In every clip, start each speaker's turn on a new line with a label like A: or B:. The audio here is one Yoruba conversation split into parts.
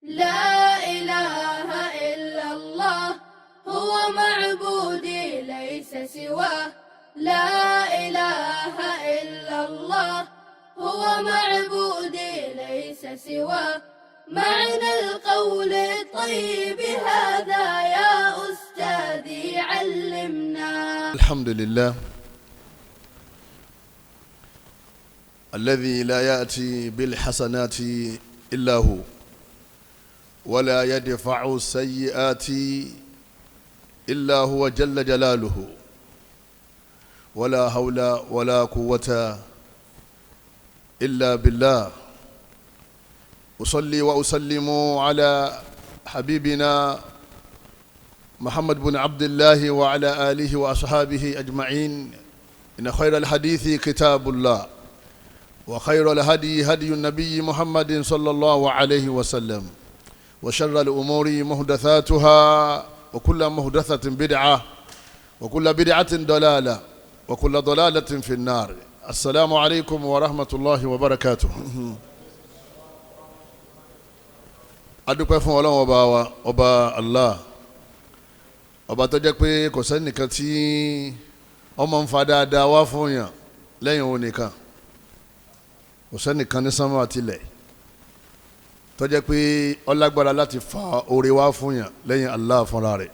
A: لا إله إلا الله هو معبودي ليس سواه. لا إله إلا الله هو معبودي ليس سواه. معنى القول الطيب هذا يا أستاذي علمنا.
B: الحمد لله الذي لا يأتي بالحسنات إلا هو ولا يدفع السيئات إلا هو جل جلاله، ولا حول ولا قوة إلا بالله. أصلي وأسلم على حبيبنا محمد بن عبد الله وعلى آله وأصحابه أجمعين. إن خير الحديث كتاب الله، وخير الهدي هدي النبي محمد صلى الله عليه وسلم، وشر الأمور محدثاتها، وكل محدثة بدعة، وكل بدعة ضلالة، وكل ضلالة في النار. السلام عليكم ورحمة الله وبركاته. Adúpẹ́ fún Ọlọ́run ọba wa, ọba Allah, ọba tó jẹ́ pé kò sẹ́nìkan tí ọmọ ń fa dáadáa wá fún yàn lẹ́yìn òun nìkan. Kò sẹ́nìkan ní sánmà àtilẹ̀ tó jẹ́ pé ó lágbára láti fa oore wá fún yàn lẹ́yìn Allah fúnra rẹ̀.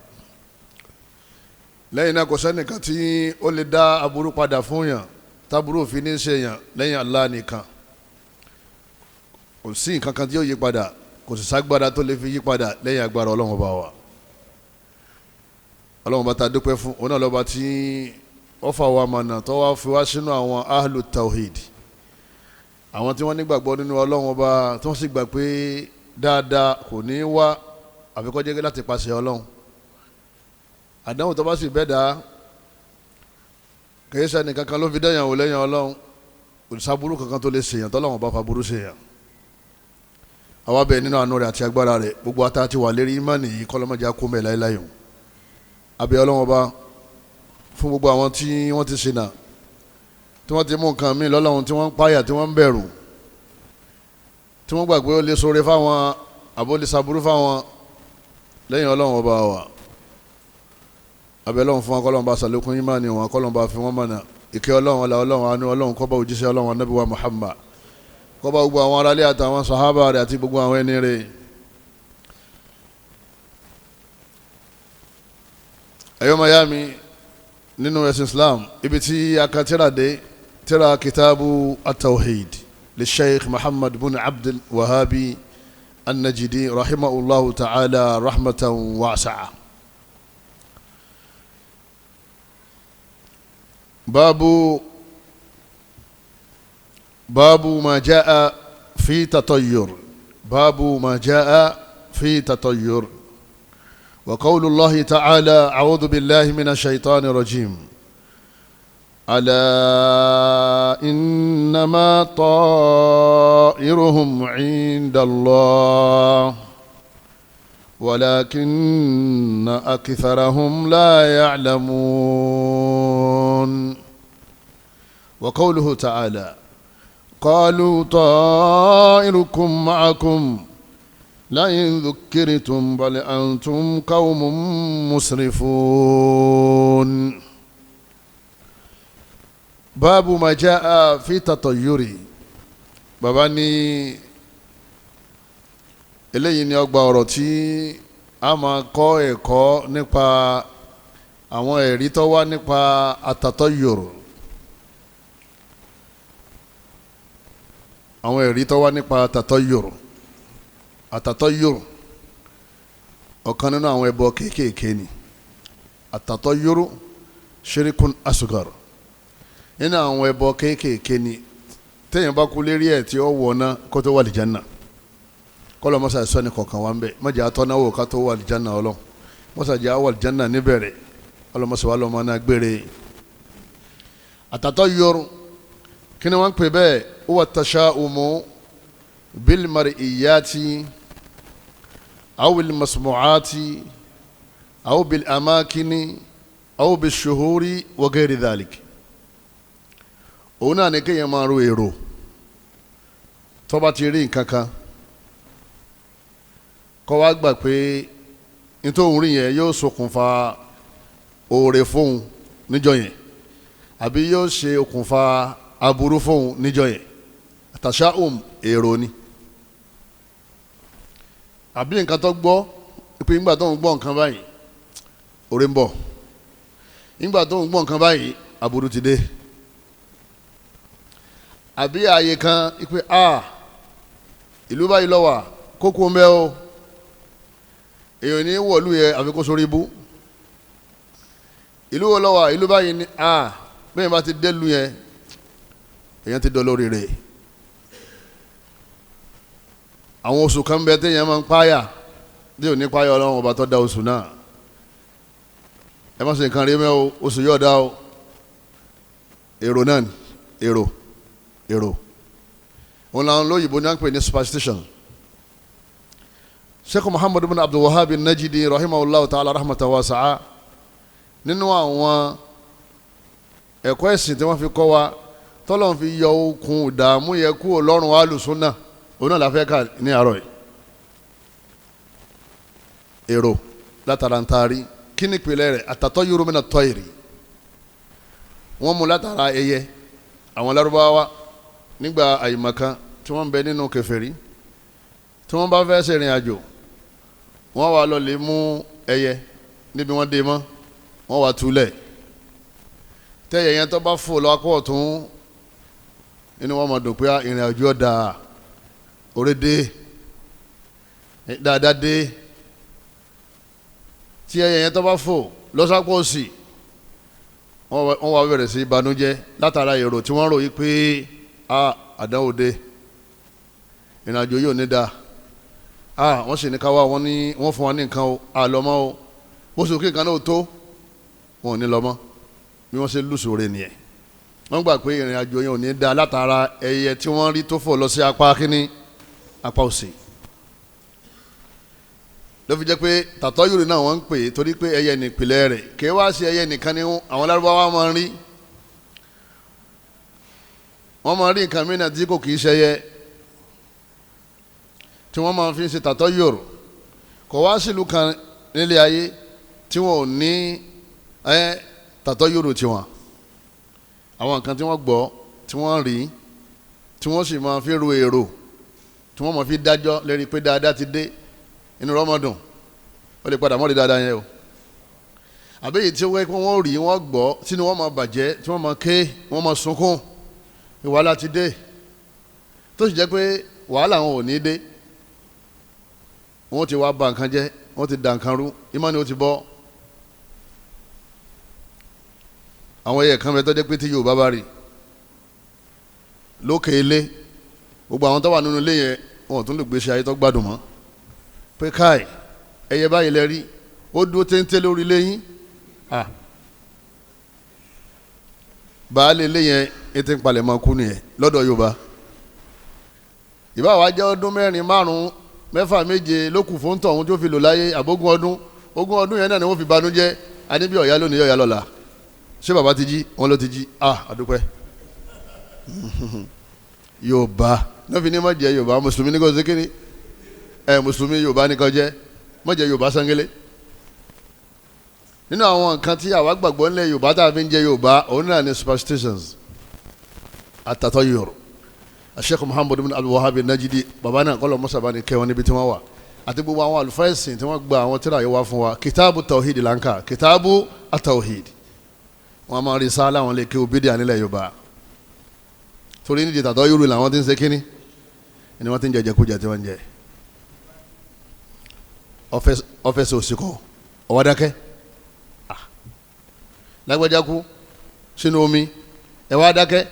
B: Lẹ́yìn náà kò sẹ́nìkan tí ó lè dá aburú padà fún yàn táburú òfin ní ṣe yàn lẹ́yìn Allah nìkan. Kò sí nǹkan kan tí yóò yí padà, kò sì ságbára tó lè fi yí padà lẹ́yìn agbára Ọlọ́run ọba wa. Ọlọ́run ọba tá a dúpẹ́ fún, òun náà lọ́ba tí ó fà wá mọ̀nà tó wá fi wá sínú àwọn ahlu tawhid, àwọn tí wọ́n nígbàgbọ́ nínú Ọlọ́run ọba, tí wọ́n sì gbà pé dáadáa kò ní í wá àfi kó jẹ́ láti pàṣẹ Ọlọ́run. Àdánwò tó bá sì bẹ́ẹ̀ dá, kìí ṣe ẹnìkankan ló fi dẹ́yàn wò lẹ́yìn Ọlọ́run. Kò sábúrú kankan tó lè ṣèyàn tọ́lọ́run ọba fa burú ṣèyàn. Àwa bẹ̀ nínú àánú rẹ̀ àti agbára rẹ̀, gbogbo ata ti wà lérí ìmánì yìí, kọ́lọ́mọdé kó mẹ́ láéláé o. Abẹ́ Ọlọ́run ọba fún gbogbo àwọn tí wọ́n ti ṣìnà, tí wọ́n ti mú nǹkan míì lọ́lọ́run, tí wọ́n ń páyà, tí wọ́n ń bẹ̀rù, tí wọ́n gbàgbé ó lè ṣoore fáwọn àbó lè ṣàbúrú fáwọn lẹ́yìn Ọlọ́run ọba wa. Abẹ́ Ọlọ́run fún wọn, kọ́lọ́run bá ṣàlékún ìmánì wọn, kọ́lọ́run bá fi wọ́n mọ̀nà. Ìkẹ́ Ọlọ́run, ọlá Ọlọ́run, àánú Ọlọ́run kó bá òjíṣẹ́ Ọlọ́run Ànábì wa Muhammad, kó bá gbogbo àwọn aráalé àtàwọn sàhábà rẹ̀ àti gbogbo àwọn ẹni rẹ̀. Ẹ̀yọ́ mayami nínú ẹ̀sìn Islam, ibi tí a ka tírà dé, tírà kitabu at-tawhid li Sheikh Muhammad bin Abdul Wahabi an-Najidi rahimahullahu ta'ala rahmatan wasi'a. Baabu ma jaa fi tatayyur, baabu ma jaa fi tatayyur. Wa qawlu Allahi ta'ala, a'udhu billahi minash shaitani rajim. Ala innama ta'iruhum 'inda Allah walakinna aktharahum la ya'lamun. Wa qawluhu ta'ala, qalu ta'irukum ma'akum لئن ذكرتم بل أنتم قوم مسرفون. باب ما جاء في تطيري. Bàbá ní eléyìí ni ọgbà ọ̀rọ̀ tí a máa kọ́ ẹ̀kọ́ nípa àwọn ẹ̀rí tó wá nípa àtàtọ́yòrò, àwọn ẹ̀rí tó wá nípa àtàtọ́yòrò. Àtàtọ́yòrò ọ̀kan nínú àwọn ẹbọ kéékèèké ni. Àtàtọ́yòrò ṣirikun asugar, nínú àwọn ẹbọ kéékèèké ni. Téèyàn bá kú lérí ẹ̀ tí ó wọ̀ ná kó tó wà lìjánà, kọ́lọ́ mọ́sá sọ ní kọ̀ọ̀kan wa ń bẹ̀ mọ́jà atọ́náwó ká tó wà lìjánà ọlọ́ mọ́sá jẹ́ wà lìjánà níbẹ̀rẹ̀, ọlọ́mọsá wà lọ́mọ náà gbére. Àtàtọ́yòrò kí ni wọ́n ń pè bẹ́ẹ̀? Ó wà tasha'umu bil mar'iyati aw bil masmu'ati aw bil amakini aw bis shuhuri wa ghairi dhalik. Òun náà ni kéèyàn máa ro èrò tó bá ti rí nǹkan kan Kọ́ wá gbà pé nítorí rí yẹn yóò ṣokùnfà oore fóun níjọ́ yẹn, àbí yóò ṣe okùnfà aburú fóun níjọ́ yẹn. Tasha'um èrò ni. Àbí nǹkan tó gbọ́ pé nígbà tó ń gbọ́ nǹkan báyìí oore ń bọ̀, nígbà tó ń gbọ́ nǹkan báyìí aburú ti dé. Àbí ààyè kan pé a ìlú báyìí ló wà kókó ń bẹ o, èèyàn ní wọ̀lú yẹ àfi kó sórí ibú. Ìlú wo ló wà? Ìlú báyìí ni. A bẹ́ẹ̀ bá ti dé lu yẹn èèyàn ti dọ̀ lórí rẹ̀. Àwọn oṣù kan bẹ téèyàn máa ń páyà tí ò ní páyà Ọlọ́run ọba tó dá oṣù náà. Ẹ má ṣe nǹkan rí mẹ́ o, oṣù yóò dá o. Èrò náà ni èrò èrò wọn làwọn lóyìnbó náà ń pè ní superstition. Sheikh Muhammad ibn Abdul Wahhab Najidi rahimahullah ta'ala rahmatan wasi'a, nínú àwọn ẹ̀kọ́ ẹ̀sìn tí wọ́n fi kọ́ wa tọ́lọ́n fi yọ okùn ìdààmú yẹ kúrò lọ́rùn alùsùnà, òun náà la fẹ́ kà ní àárọ̀ yìí. Èrò látara ń taari kí ni ìpìlẹ̀ rẹ̀? Àtàtọ́ yúrò mi náà tọ́ èrè wọ́n mú látara ẹyẹ. Àwọn Lárúbáwá nígbà àyìnmọ̀kan tí wọ́n ń bẹ nínú kèfèrí, tí wọ́n bá fẹ́ ṣèrìn àjò, wọ́n wá lọ lè mú ẹyẹ níbi wọ́n dé mọ́, wọ́n wá túlẹ̀. Tẹ́yẹ yẹn tó bá fò lọ akọ́ ọ̀tún, inú wọn máa dùn pé ìrìn àjò ọ̀dà orí dé dáadáa dé. Tí ẹyẹ yẹn tó bá fò lọ́sàpọ̀ òsì, wọ́n wá bẹ̀rẹ̀ sí ìbànújẹ́ látara èrò tí wọ́n rò yí pé a àdánwò dé, ìrìn àjò yóò ní dáa, a wọ́n sì ní ká wá, wọ́n ní wọ́n fún wa ní nǹkan o, a lọ mọ́ o, bó ṣe kí nǹkan náà tó, wọn ò ní lọ mọ́. Bí wọ́n ṣe lùsòrè nìyẹn. Wọ́n gbà pé ìrìn àjò yẹn ò ní dáa látara ẹyẹ tí wọ́n rí tó fò lọ sí apá kínní, apá òsì. Ló fi jẹ́ pé tàtọ́ yòrò náà wọ́n ń pè é, torí pé ẹyẹ nìpìlẹ̀ rẹ̀ kì í wá sí ẹyẹ nìkan ni àwọn Lárúbáwá máa ń rí. Wọ́n máa ń rí nǹkan mìíràn tí kò kì í ṣẹyẹ tí wọ́n máa fi ṣe tàtọ́ yòrò. Kò wá sílùú kan nílé ayé tí wọ́n ò ní tàtọ́ yòrò tiwọn. Àwọn nǹkan tí wọ́n gbọ́, tí wọ́n rí, tí wọ́n sì máa fi ro èrò, tí wọ́n máa fi dájọ́ lérí pé dáadáa ti dé, inú rọmọdún ó lè padà mọ́rí dáadáa yẹn o. Àbẹ́yìí tí wọ́n rí, wọ́n gbọ́, sínú wọ́n máa bàjẹ́, tí wọ́n máa ké, wọ́n máa sunkún, wàhálà ti dé, tó sì jẹ́ pé wàhálà wọn ò ní dé. Wọ́n ti wá ba nǹkan jẹ́, wọ́n ti da nǹkan rú, ìmánì ó ti bọ́. Àwọn ẹyẹ kan bẹ tó jẹ́ pé tí Yorùbá bá rí lókè ilé, gbogbo àwọn tó wà nínú ilé yẹn wọn ò tún lè gbèsè ayé tó gbádùn mọ́. Pé káì ẹyẹ báyìí lẹ rí, ó dúró téńté lórí ilé yín, baálé ilé yẹn ètò ìpalẹ̀mọ́ kú nìyẹn lọ́dọ̀ Yorùbá. Ìbá wa jẹ́ ọdún mẹ́rin, márùn-ún, mẹ́fà, méje ló kù fún tọ̀hún tó fi lò láyé, àbógún ọdún, ogún ọdún yẹn náà ni wọ́n fi banújẹ́. Aníbí ọ̀yá lónìí, ọ̀yá lọ́la, ṣé bàbá ti jí? Wọn ló ti jí. Àdúpẹ́. Yorùbá náà fi ní má jẹ́ Yorùbá mùsùlùmí ní kò sí kíni ẹ, mùsùlùmí Yorùbá ní kò jẹ́, má jẹ́ Yorùbá sangele. Nínú àwọn nǹkan tí àwa gbàgbọ́ ńlẹ̀ Yorùbá tá a fi ń jẹ́ Yorùbá, òun náà ní superstitions, àtàtọ̀ Yorùbá. Sheikh Muhammad ibn Abdul Wahhab Najidi, baba náà kọ́lọ̀ mọ́sàbá ni kẹwọn níbi tí wọ́n wà, àti gbogbo àwọn àlùfáà ẹ̀sìn tí wọ́n gba àwọn tírà yìí wá fún wa. Kitabu tawhid lanka, kitabu atawhid, wọ́n máa rí sáà láwọn lè kéwú bídíà nílẹ̀ Yorùbá, torí nídìí tàtọ́ Yorùbá làwọn ti ń ṣe kínní ni wọ́n ti ń jẹjẹ kújẹ tí wọ́n ń jẹ. Ọfẹsẹ òsìkọ ọwọ́ dákẹ́, lágbájá kú sínú omi, ẹ wá dákẹ́,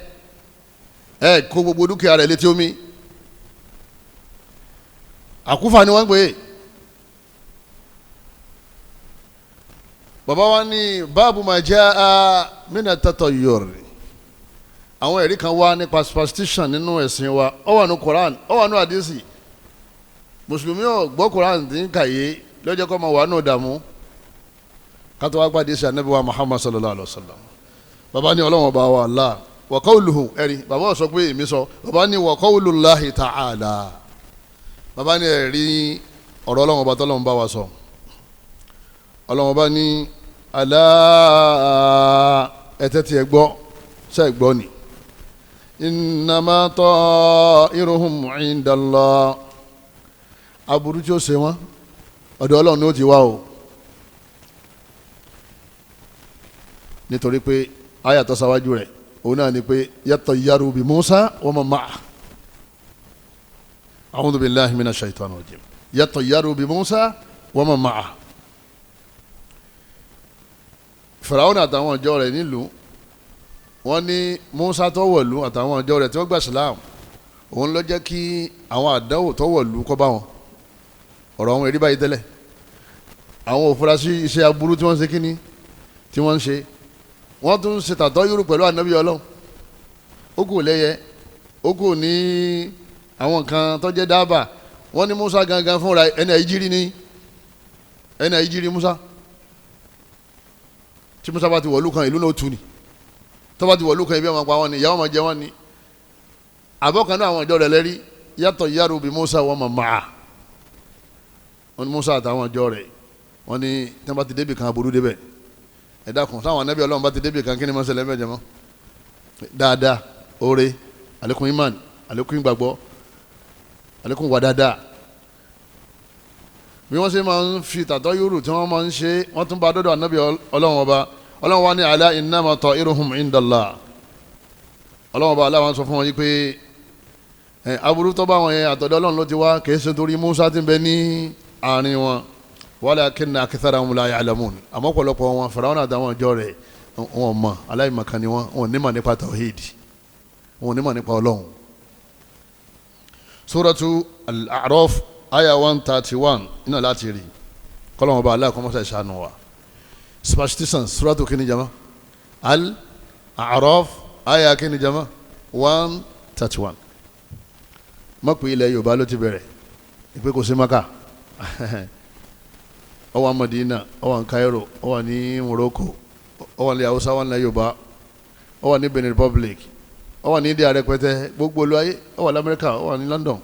B: ẹ kó gbogbo dúkìá rẹ̀ létí omi. Àkúfà ni wọ́n ń pè é. Bàbá wa ní báàbù máa jẹ́ a mina tatayyur. Àwọn ẹ̀rí kan wá nípa superstition nínú ẹ̀sìn wa, ó wà ní Quran, ó wà ní àdìsí. Mùsùlùmí ò gbọ́ Quran tí ń kàyé lọ́jọ́ kọ́ máa wà nù dààmú kátó wá pàdé sí Ànábì wa Muhammad sallallahu alayhi wa sallam. Bàbá ní Ọlọ́run ọba wa Allah wa qawluhu, ẹ̀rí bàbá sọ pé èmi sọ, bàbá ní wa qawlullahi ta'ala. Bàbá ní ẹ̀rí Ọ̀rọ̀ Ọlọ́run ọba tọ́lọ́run bá wa sọ. Ọlọ́run ọba ní alá ẹ̀tẹ́ tí ẹ gbọ́ ṣe é gbọ́ ni. Innama ta'iruhum indallah. Aburú tí ó ṣe wọ́n ọ̀dọ̀ Ọlọ́run ni ó ti wá o. Nítorí pé àyà tó ṣáwájú rẹ̀ òun náà ni pé yatayyaru bi Musa wa man ma'ah. A'udhu billahi minash shaitani rajim. Yatayyaru bi Musa wa man ma'ah. Fìràwọn àtàwọn ọjọ́ rẹ̀ nílùú wọ́n ní Musa tó wọ̀lú àtàwọn ọjọ́ rẹ̀ tí wọ́n gbà Islam, òun ló jẹ́ kí àwọn àdánwò tó wọ̀lú kó bá wọn. Ọ̀rọ̀ àwọn èrí báyìí tẹ́lẹ̀, àwọn òfurasí iṣẹ́ aburú tí wọ́n ń ṣe kíni tí wọ́n ń ṣe, wọ́n tún ń ṣe tàtọ́ yúrù pẹ̀lú ànábì Ọlọ́run. Ó kù lẹ́yẹ, ó kù ní àwọn kan tó jẹ́ dábà. Wọ́n ní Musa gangan fúnra ẹni àìjírí ni, ẹni àìjírí Musa. Tí Musa bá ti wọ̀lú kan ìlú náà ó tu ni, tó bá ti wọ̀lú kan ibi àwọn pa wọn ni, ìyàwó máa jẹ wọn ni. Àbọ̀kan náà àwọn ìjọ rẹ̀ lẹ́rí yàtọ̀ yàrá bí Musa wọn mọ̀ máa. Wọ́n ní Musa àtàwọn ìjọ rẹ̀ wọ́n ní tí wọ́n bá ti débì kan aburú débẹ̀. Ẹ dákun, sáwọn anábì Ọlọ́run bá ti débì kan kí ni máa ṣẹlẹ̀ mẹ́jọ mọ́? Dáadáa, oore, àlékún imán, àlékún ìgbàgbọ́, àlékún wà dáadáa. Bí wọ́n ṣe máa ń fi tàtọ́ yúrù tí wọ́n máa ń ṣe, wọ́n tún bá dọ́dọ̀ anábì Ọlọ́run ọba. Ọlọ́run wa ní ala innama ta'iruhum indallah. Ọlọ́run ọba aláwọn sọ fún wọn yìí pé aburú tó bá wọn yẹn àtọ̀dọ̀ Ọlọ́run ló ti wá, kì í ṣe torí Musa ti ń bẹ ní àárín wọn. Walakinna aktharahum la ya'lamun. Àmọ́ ọ̀pọ̀lọpọ̀ wọn Fáráò àtàwọn ọjọ́ rẹ̀ wọn mọ̀, aláìmọ̀kan ni wọn, wọn nímọ̀ nípa tawhid, wọn nímọ̀ nípa Ọlọ́run. Suratu Al-A'raf aya 131 iná láti rí kọ́lọ́mù ọba aláàkọ́mọ́sá ìṣàánú wa. Superstition, suratu kini jama? Al-A'raf aya kini jama? 131. Mọ̀ pé ilẹ̀ Yorùbá ló ti bẹ̀rẹ̀ ìpè kò sí Maka, ó wà Madina, ó wà Cairo, ó wà ní Morocco, ó wà ní Hausa, ó wà ní Yorùbá, ó wà ní Benin Republic, ó wà ní India rẹpẹtẹ, gbogbo olú ayé, ó wà lamẹ́ríkà, ó wà ní London.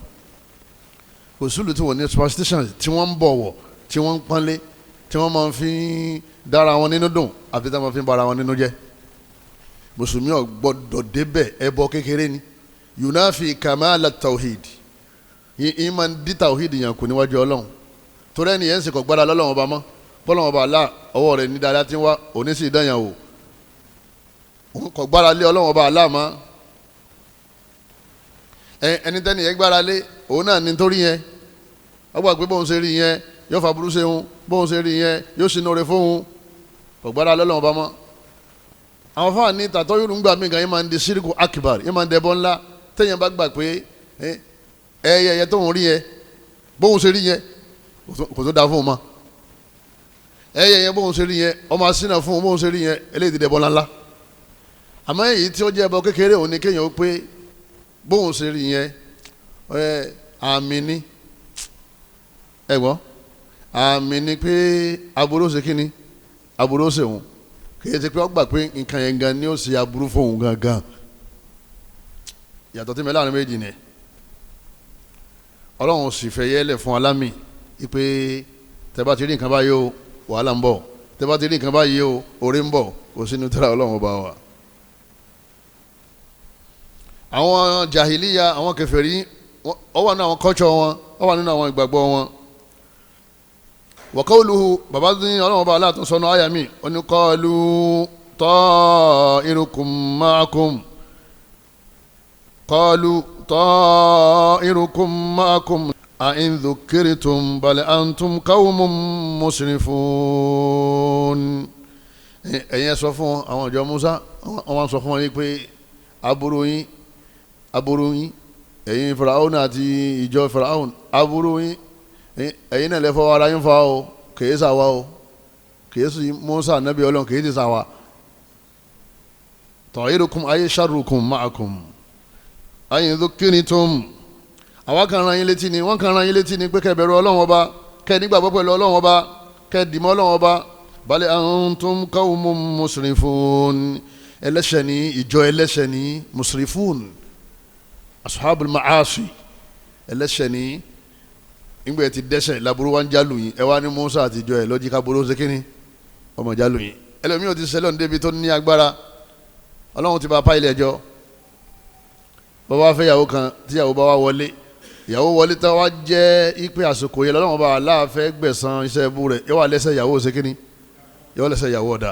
B: Kò sílùú tí wọ́n ní superstition tí wọ́n ń bọ̀wọ̀, tí wọ́n ń pọ́nlé, tí wọ́n máa fi dára wọn nínú dùn àti tí wọ́n máa fi bara wọn nínú jẹ́. Mùsùlùmí ò gbọ́dọ̀ débẹ̀, ẹbọ kékeré ni. Yunafi kamala tawhid, ìmọ̀ dí tawhid yàn kù níwájú Ọlọ́run. Torí ẹni yẹn ń sèkọ̀ gbára lọ́lọ́run ọba mọ́, bọ́lọ́run ọba àlá ọwọ́ rẹ̀ ní dáadáa tí ń wá òní sì dányàn o, òun kò gbára lé Ọlọ́run ọba àlá mọ́. Ẹni tẹ́ni yẹn gbára lé òun náà ní torí yẹn, ó gbà pé bóun ṣe rí yẹn yóò fa burú ṣeun, bóun ṣe rí yẹn yóò ṣe nóore fóun, kò gbára lọ́lọ́run ọba mọ́. Àwọn fáwọn ní tàtọ́ yóò gbà mí gan, yẹn máa ń di ṣíríkù akbar, yẹn máa ń dẹbọ ńlá. Téèyàn bá gbà pé ẹyẹ ẹyẹ tóun rí yẹn bóun ṣe rí yẹn kò tó da fún un mọ́, ẹyẹ yẹn bóun ṣe rí yẹn ọmọ asínà fún un bóun ṣe rí yẹn, eléyìí ti dẹbọ ńláńlá. Àmọ́ èyí tí ó jẹ́ ẹbọ kékeré òun ni kéèyàn ó pé bóun ṣe rí yẹn àmì ni, ẹ gbọ́, àmì ni pé aburú ṣe kíni, aburú ṣe òun, kìí ṣe pé ó gbà pé nǹkan yẹn gan ni ó ṣe aburú fún òun gangan. Yàtọ̀ tí mi láàrin méjì ni. Ọlọ́run sì fẹ́ yẹ́lẹ̀ fún alámì ipe tẹ́ bá ti rí nǹkan báyìí o, wàhálà ń bọ̀, tẹ́ bá ti rí nǹkan báyìí o, oore ń bọ̀, kò sínú tẹ́lá Ọlọ́run ọba wa. Àwọn jahiliya, àwọn kèfèrí, ó wà nínú àwọn kọ́tsọ̀ wọn, ó wà nínú àwọn ìgbàgbọ́ wọn. Wa qawluhu, bàbá ní Ọlọ́run ọba aláàtún sọnù àyà mi, ó ní qalu ta'irukum ma'akum, qalu ta'irukum ma'akum a'in dhukirtum bal antum qawmun musrifun. Ẹ̀yin sọ fún àwọn ìjọ Musa, wọ́n sọ fún wọn yìí pé aburú yín, aburú yín, ẹ̀yin Fáráò àti ìjọ Fáráò, aburú yín, ẹ̀yin náà lè fọwọ́ ara yín fa o, kìí sàwa o, kìí sì Musa nàbí Ọlọ́run, kìí sì sàwa. Ta'irukum ayé sharrukum ma'akum ayin dhukirtum, àwa kan ran yín létí ni, wọ́n kan ran yín létí ni pé kẹ́ bẹ̀rù Ọlọ́run ọba, kẹ́ nígbàgbọ́ pẹ̀lú Ọlọ́run ọba, kẹ́ dìmọ́ Ọlọ́run ọba. Bal antum qawmun musrifun, ẹlẹ́ṣẹ̀ ní ìjọ ẹlẹ́ṣẹ̀ ní musrifun, ashabul ma'asi, ẹlẹ́ṣẹ̀ ní Nígbà tí dẹ́ṣẹ̀ laburu wa ń jálù yín, ẹ wá ní Musa àtijọ́ ẹ lọ́jí kábúrò ṣe kínní ọmọ jálù yín. Ẹlòmíì ò ti ṣẹlẹ̀ ní débi tó ní agbára, Ọlọ́run ti bá pa ilé ẹjọ́. Bàbá fẹ́ ìyàwó kan, tíyàwó bá wá wọlé, ìyàwó wọlé tá wá jẹ́ ipe àsìkò yẹn lọ́wọ́ bá aláàfẹ́ gbẹ̀san iṣẹ́ ẹbú rẹ̀, yóò wá lẹ́sẹ̀ ìyàwó ṣe kínní, yóò lẹ́sẹ̀ ìyàwó ọ̀dà.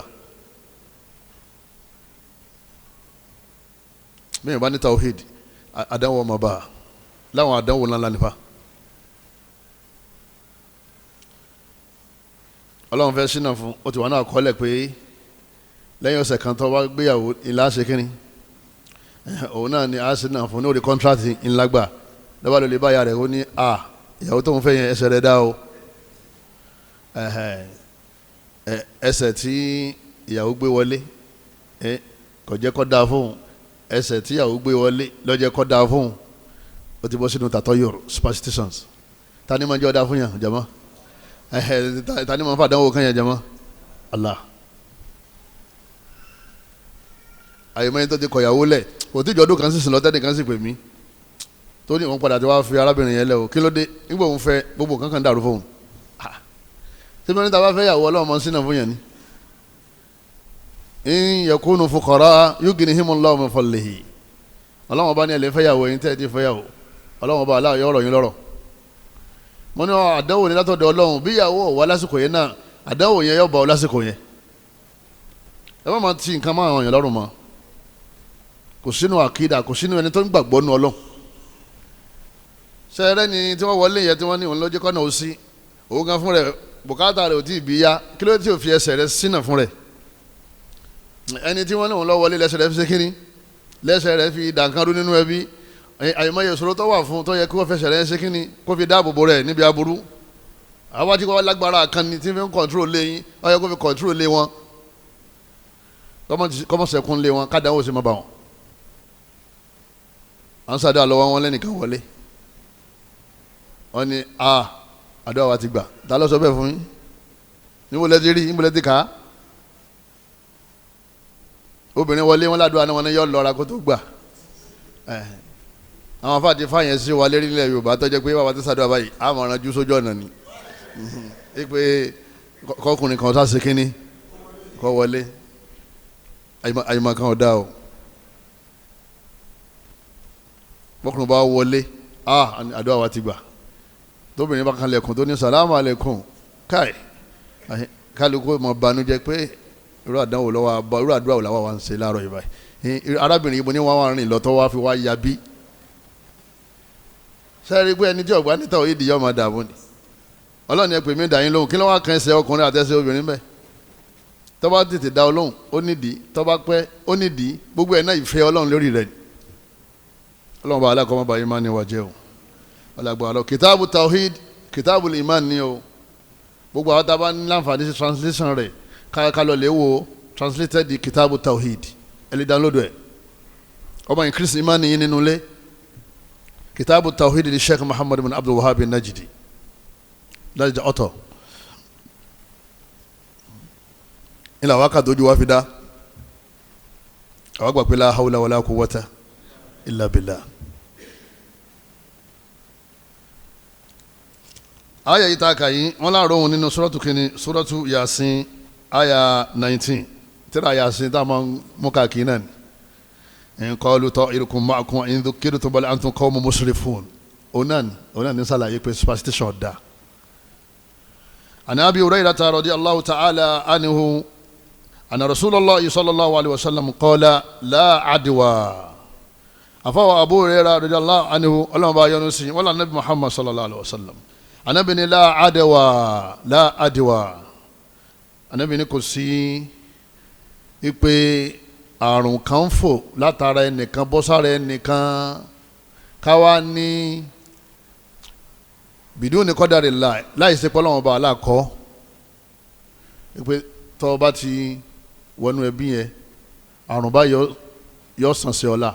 B: Bẹ́ẹ̀ bá ní tawhid, àdánwò ọmọ bá láwọn àdánwò ńláńlá nípa. Ọlọ́run fẹ́ sínà fún ó ti wà náà kọ́lẹ̀ pé lẹ́yìn ọ̀sẹ̀ kan tó wá gbéyàwó ńlá ṣe kínní, òun náà ni a sínà fún ní orí kọ́ńtrátì ńlá gbà. Lọ́wọ́ ló lè bá ya rẹ̀, ó ní a ìyàwó tó ń fẹ́ yẹn ẹsẹ̀ rẹ̀ dá o, ẹsẹ̀ tí ìyàwó gbé wọlé kò jẹ́ kó dáa fóun, ẹsẹ̀ tí ìyàwó gbé wọlé ló jẹ́ kó dáa fóun. Ó ti bọ́ sínú tàtọ́ yòrò superstitions. Ta ni máa jẹ́ ó dáa fún yàn jama? Ta ni máa fà dánwò kan yàn jama? Allah. Àyèmọ́ yẹn tó ti kọ̀ ìyàwó lẹ̀ kò tí ìjọ́dún kan sì sìn lọ́tẹ́ nìkan sì pè mí tó ní òun padà tí wàá fi arábìnrin yẹn lẹ o, kí ló dé? Nígbà òun fẹ́ gbogbo kankan dàrú fóun. Tí wọ́n ní tàbá fẹ́ yàwó Ọlọ́run mọ́ sínú fún yẹn ni. In yakunu fuqara yughnihimullahu min fadlihi. Ọlọ́run bá ní ẹ̀lẹ́ fẹ́ yàwó yín tẹ́ ẹ ti fẹ́ yàwó, Ọlọ́run bá aláwọ̀ yọ̀rọ̀ yín lọ́rọ̀. Mo ní àdánwò ní látọ̀dọ̀ Ọlọ́run, bí ìyàwó wà lásìkò yẹn náà àdánwò yẹn yọ̀ bá ọ lásìkò yẹn. Ẹ má máa ti nǹkan máa ràn yàn lọ́rùn mọ́. Kò sínú àkídà, kò sínú ẹni tó ń gbàgbọ́ nu Ọlọ́run. Sẹ́rẹ́ ni tí wọ́n wọlé yẹn tí wọ́n ní òun lójú kọ́nà ó sí òun gan fún rẹ̀, bùkátà rẹ̀ ò tí ì bí ya, kí ló tí ò fi ẹsẹ̀ rẹ̀ sínà fún rẹ̀? Ẹni tí wọ́n ní òun lọ wọlé lẹ́sẹ̀ rẹ̀ fi ṣe kíni, lẹ́sẹ̀ rẹ̀ fi dànkanrú nínú ẹbí. Àyèmáyé ìṣòro tó wà fún tó yẹ kí wọ́n fẹsẹ̀ rẹ̀ ṣe kíni, kó fi dáàbò bo rẹ̀ níbi aburú. Àwọn tí wọ́n lágbára kan ni tí fi ń kọ̀ntró lé yín, ó yẹ kó fi kọ̀ntró lé wọn, kọ́mọ̀sẹ̀kún lé wọn, kádàáwò sì má bà wọn. À ń sàdá lọ́wọ́ wọn lẹ́nìkan wọlé, wọ́n ní a àdúrà wa ti gbà. Ta ló sọ bẹ́ẹ̀ fún yín? Níbo lẹ ti rí? Níbo lẹ ti kà á? Obìnrin wọlé wọn ládùúgbò náà wọn ní yọ lọ́ra kó tó gbà. Àwọn afáàtì fàyẹn sí wa lérí ilẹ̀ Yorùbá tó jẹ́ pé bàbá ti sàdúrà báyìí àmọ̀ràn ju sójú ọ̀nà ni pé kọkùnrin kan sá ṣe kínní kọ́ wọlé. Àyìnbá kan ọ̀dà o. Bọ́kùnrin bá wọlé, àdúrà wa ti gbà. Tóbìnrin bá kan lẹ̀kùn tó ní sàlámù àlẹ̀kùn, káì kálukú mọ̀ banújẹ́ pé irú àdánwò lọ́wọ́ àbọ̀, irú àdúrà wò làwọn wà ń ṣe láàárọ̀ yìí báyìí. Arábìnrin yìí mo ní wọ́n wá rìn lọ́tọ́ wá fi wá ya bí. Sẹ́ẹ̀rí pé ẹni tí ọ̀gbá níta òye ìdíyọ́ máa dààmú ni. Ọlọ́run ẹ pè mí dà yín lóhùn, kí ló wá kan ẹsẹ̀ ọkùnrin àtẹsẹ̀ obìnrin bẹ́ẹ̀? Tó bá tètè dá ọ lóhùn, ó nídìí, tó bá pẹ́, ó nídìí, gbogbo ẹ̀ náà ìfẹ́ Ọlọ́run lórí rẹ̀ ni. Ọlọ́run bá alákọ̀ọ́ bá yín máa ní wàjẹ́ o. Ọlọ́gbà kìtàbù tawhid, kìtàbù iman ni o. Gbogbo àwọn tá a bá ní láǹfààní sí translation rẹ̀ ká lọ lè wo translated di kìtàbù tawhid, ẹ lè download ẹ̀. Ọmọ increase iman yín nínú ilé. Kìtàbù tawhid di Sheikh Muhammad bin Abdul Wahhab Najdi, that's the author. Ilà wa kà dojú wa fi dá àwọn gbà pé la hawla wala quwwata illa billah. Aya yìí tá a kà yín wọn láàárọ̀ òun nínú suratu kìíní, suratu Yasin aya 19, tíra Yasin tá a máa ń mú káàkiri náà ni. In qalu ta'irukum ma'akum in dhukirtum bal antum qawmun musrifun. Òun náà ní sàlàyé pé superstition ọ̀dà. An Abi Hurayrata radiyallahu ta'ala anhu anna Rasulullahi sallallahu alayhi wa sallam qala la adwa. Àfọwọ́ Abu Hurayrah radiyallahu anhu, ọlọ́run bá yọ́nú sí wọn lànà Nabi Muhammad sallallahu alayhi wa sallam. Anabi ni la adwa, la adwa. Anabi ni kò sí ipe àrùn kan fò látara ẹnìkan bọ́ sára ẹnìkan káwá ní bìdún ní kọ́dàrí láì ṣe pọ́lọ́wọ́n bá aláàkọ́ ipe tọ́ bá ti wọnú ẹbí yẹn àrùn bá yọ sàn sí ọ̀la.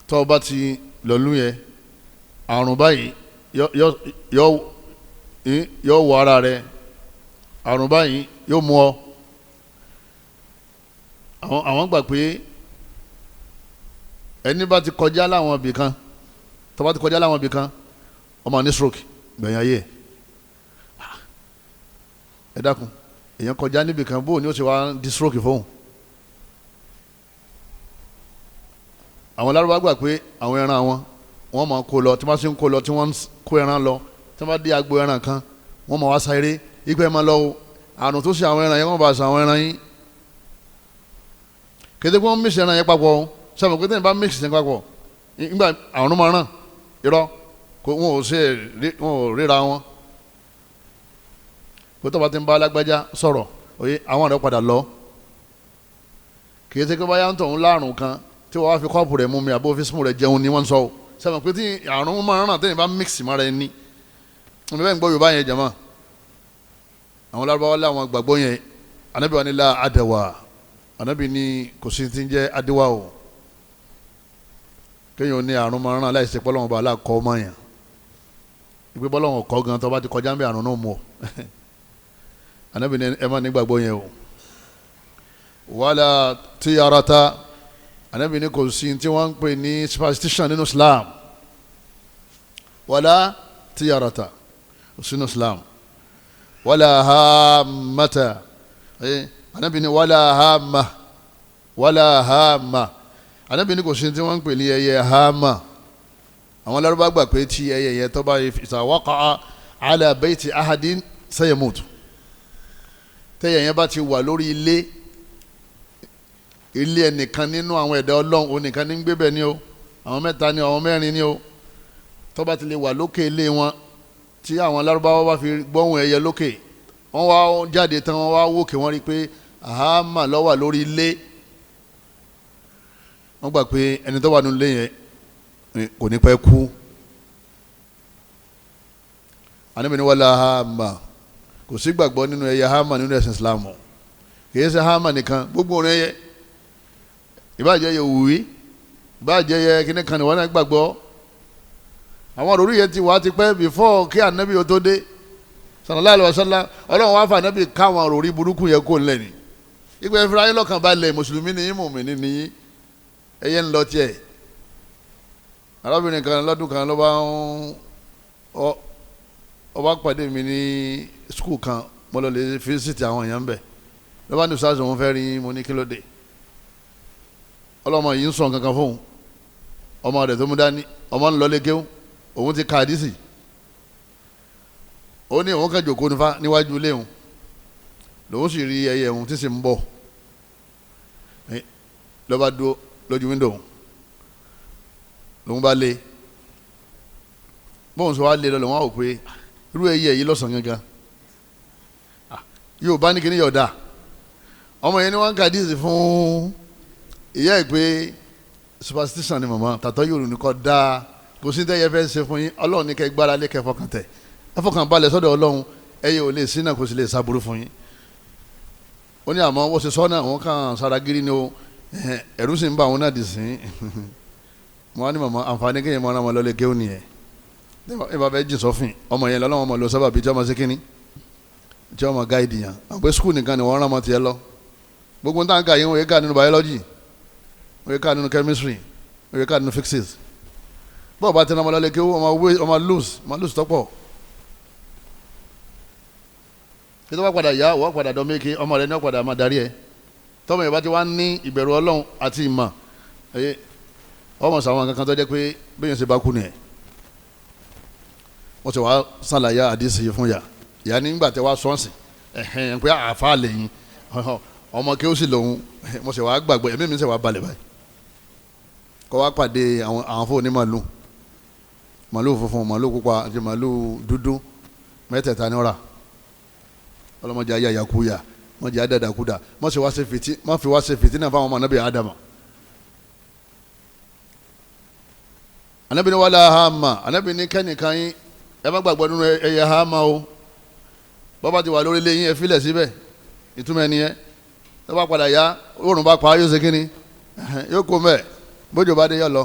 B: Tọ́ bá ti lọ́lú yẹn àrùn báyìí yọ wọ ara rẹ, àrùn báyìí yóò mú ọ. Àwọn gbà pé Ẹni bá ti kọjá láwọn ibì kan, tó bá ti kọjá láwọn ibì kan, ọmọ ní stroke gbẹ̀yìn ayé. Ẹ dákun, èèyàn kọjá níbì kan, bóun ni ó ṣe wá di stroke fóun? Àwọn Lárúbáwá gbà pé àwọn ẹran àwọn wọ́n máa kó lọ, tí wọ́n sì ń kó lọ, tí wọ́n ń kó ẹran lọ, tí wọ́n bá dé agbo ẹran kan, wọ́n máa wá sáré ipe ẹ̀ máa lọ o, àrùn tó ṣe àwọn ẹran yẹn wọ́n bá ṣe àwọn ẹran yín. Kété pé wọ́n mix ẹran yẹn papọ̀ o, sábà pé tẹ́yìn bá mix yẹn papọ̀ nígbà àrùn máa ràn, irọ́ wọn ò ṣe, wọn ò ríra wọn. Kó tó bá ti ń bá alágbájá sọ̀rọ̀ oye, àwọn rẹ̀ padà lọ. Kété pé báyà ń tọ̀hún láàrùn kan tí wọ́n wá fi kọ́ọ̀pù rẹ̀ mú mi àbó fi símù rẹ̀ jẹun ni wọ́n ń sọ o, sábà pé tí àrùn máa ràn tẹ́yìn bá mix mọ́ra ẹni. Wọ́n bẹ́ẹ̀ ń gbọ́ Yorùbá yẹn jẹ̀mọ́. Àwọn Lárúbáwá láwọn gbàgbọ́ yẹn. Ànábì wa ní la àdàwà, Ànábì ní kò sí ti ń jẹ́ àdìwà o. Kéèyàn ní àrùn máa ràn láìsí pọ́lọ́wọ́n bá aláàkọ́ ọmọ yẹn, ìpè pọ́lọ́wọ́n kọ́ gan tó bá ti kọjá ń bẹ àrùn náà mú ọ. Ànábì ní ẹ má ní gbàgbọ́ yẹn o. Wàlá tiyarata, Ànábì ní kò sí tí wọ́n ń pè ní superstition nínú Islam. Wàlá tiyarata sínú Islam. Wàlá hàmàtà, Ànábì ní wàlá hàmà, wàlá hàmà, Ànábì ní kò sí tí wọ́n ń pè ní ẹyẹ hàmà. Àwọn Lárúbá gbà pé tí ẹyẹ yẹn tó bá ìsàwọ́kọ̀ ala bayti ahadin sayamut, tẹ́yẹ yẹn bá ti wà lórí ilé ilé ẹnìkan nínú àwọn ẹ̀dá Ọlọ́run, onìkan ní gbébẹ̀ ni o, àwọn mẹ́ta ni o, àwọn mẹ́rin ni o, tó bá ti lè wà lókè ilé wọn, tí àwọn Lárúbáwá bá fi gbọ́hùn ẹyẹ lókè, wọ́n wá jáde tán, wọ́n wá wókè, wọ́n rí i pé àhámà ló wà lórí ilé. Wọ́n gbà pé ẹni tó wà nínú ilé yẹn kò ní pẹ́ kú. Ànábì ní wala hàmà, kò sí gbàgbọ́ nínú ẹyẹ hàmà nínú ẹ̀sìn Islam. Kìí ṣe hàmà nìkan, gbogbo òun ẹyẹ, ìbáàjẹ́ yẹ òwúwí, ìbáàjẹ́ yẹ kíní kan ní wọ́n náà gbàgbọ́. Àwọn òrùlé yẹn ti wà ti pẹ́ before kí Ànábì ó tó dé sallallahu alaihi wasallam. Ọlọ́run wá fún Ànábì káwọn òrùlé burúkú yẹn kó lẹ̀ ní. Ìgbà ìfura yín lọ́kàn balẹ̀, mùsùlùmí ni yín, mùmínì ni yín, ẹyẹ ń lọ tiẹ̀. Arábìnrin kan lọ́dún kan ló bá ń ọba pàdé mi ní skul kan, mo lọ lè fisiti àwọn èèyàn bẹ̀. Ló bá ní sars òun fẹ́ rí mo ní kí ló dé. Ọlọ́mọ yìí ń sọ nǹkan kan fóun, ọmọ rẹ̀ tó mú dání, ọmọ ń lọ lé kéwú, òun ti ka àdísì. Ó ní òun kàn jòkó nífa níwájú ilé òun, lòun sì rí ẹyẹ òun tí sì ń bọ̀. Ló bá dúró lójú wíńdò òun, lòun bá lé, bóun sọ wá lé lọ, lòun á wò pé irú ẹyẹ yìí lọ́sàn-án gangan yóò bá ní kíní yọ̀ọ̀dà. Ọmọ yẹn ni wọ́n ń ka àdísì fún ìyá ẹ̀ pé superstition ni màmá tàtọ́ yóò ní kọ́ dáa, kò sí tẹ́yẹ fẹ́ ṣe fún yín, Ọlọ́run ní kẹ́ gbára lé, kẹ́ fọkàn tẹ̀, ẹ fọkàn balẹ̀ sọ́dọ̀ Ọlọ́run, ẹyẹ ò lè sínà kò sì lè sábúrú fún yín. Ó ní àmọ́ wọ́n ṣe sọ́nà àwọn kan sára gírí ni o, ẹ̀rú sì ń bá àwọn náà dì sí. Mo wá ní màmá àǹfààní kéèyàn máa rán wọn lọ́lé kéwòn nìyẹn. Ẹ bá fẹ́ jìn sọ́fìn ọmọ yẹn lọ́wọ́ ọmọ lọ sábà bíi tí ọmọ sí kínní tí ọmọ gáìdì yàn, àpé skul nìkan ni wọ́n rán ọmọ tiẹ̀ lọ. Gbogbo nǹkan kà yín wọ́n yẹ ká nínú biology, wọ́n yẹ ká nínú chemistry, wọ́n yẹ ká nínú physics. Bọ́ọ̀ bá ti rán ọmọ lọ́lé kéwòn, ọmọ lose tọ́pọ̀. Kí tó bá padà yá, wọ́n padà dán méke, ọmọ rẹ ní ọ̀padà máa darí ẹ. Tọ́mọ yẹn bá ti wá ní ìbẹ̀rù Ọlọ́run àti ìmọ̀, ọmọ sàwọn kankan tó jẹ́ pé bẹ́ẹ̀ ṣe bá kú nìyẹn. Wọ́n ti wá sàlàyé àdìsí yìí fún yà, ìyá nígbà tí wàá sọ́ọ̀sì ẹ̀hẹ́n pé àáfà lẹ́yìn ọmọ kí ó sì lòun, mo sì wá gbàgbọ́, ẹ̀mí mi sì wá balẹ̀ báyìí. Kọ́ wá pàdé àwọn fóònù màlúù, màlúù funfun, màlúù pupa àti màlúù dúdú mẹ́tẹ̀ẹ̀ta ní ọ̀rà. Ọlọ́mọdé ayé àyàkúyà, mọ̀jẹ̀ àdàdàkúdà, mọ̀ fi wá ṣe fìtínà fáwọn ọmọ anábì Ádámà. Anábì ní wàlá hàmà, anábì ní kẹ́nìkan yín ẹ má gbàgbọ́ nínú ẹyẹ hàmà o. Bọ́bá ti wà lórí ilé yín ẹ filẹ̀ síbẹ̀, ìtumọ̀ ẹni yẹn tó bá padà yá, oòrùn bá pa yóò ṣe kínní, yóò kó mẹ́, bójú bá dé yọ lọ.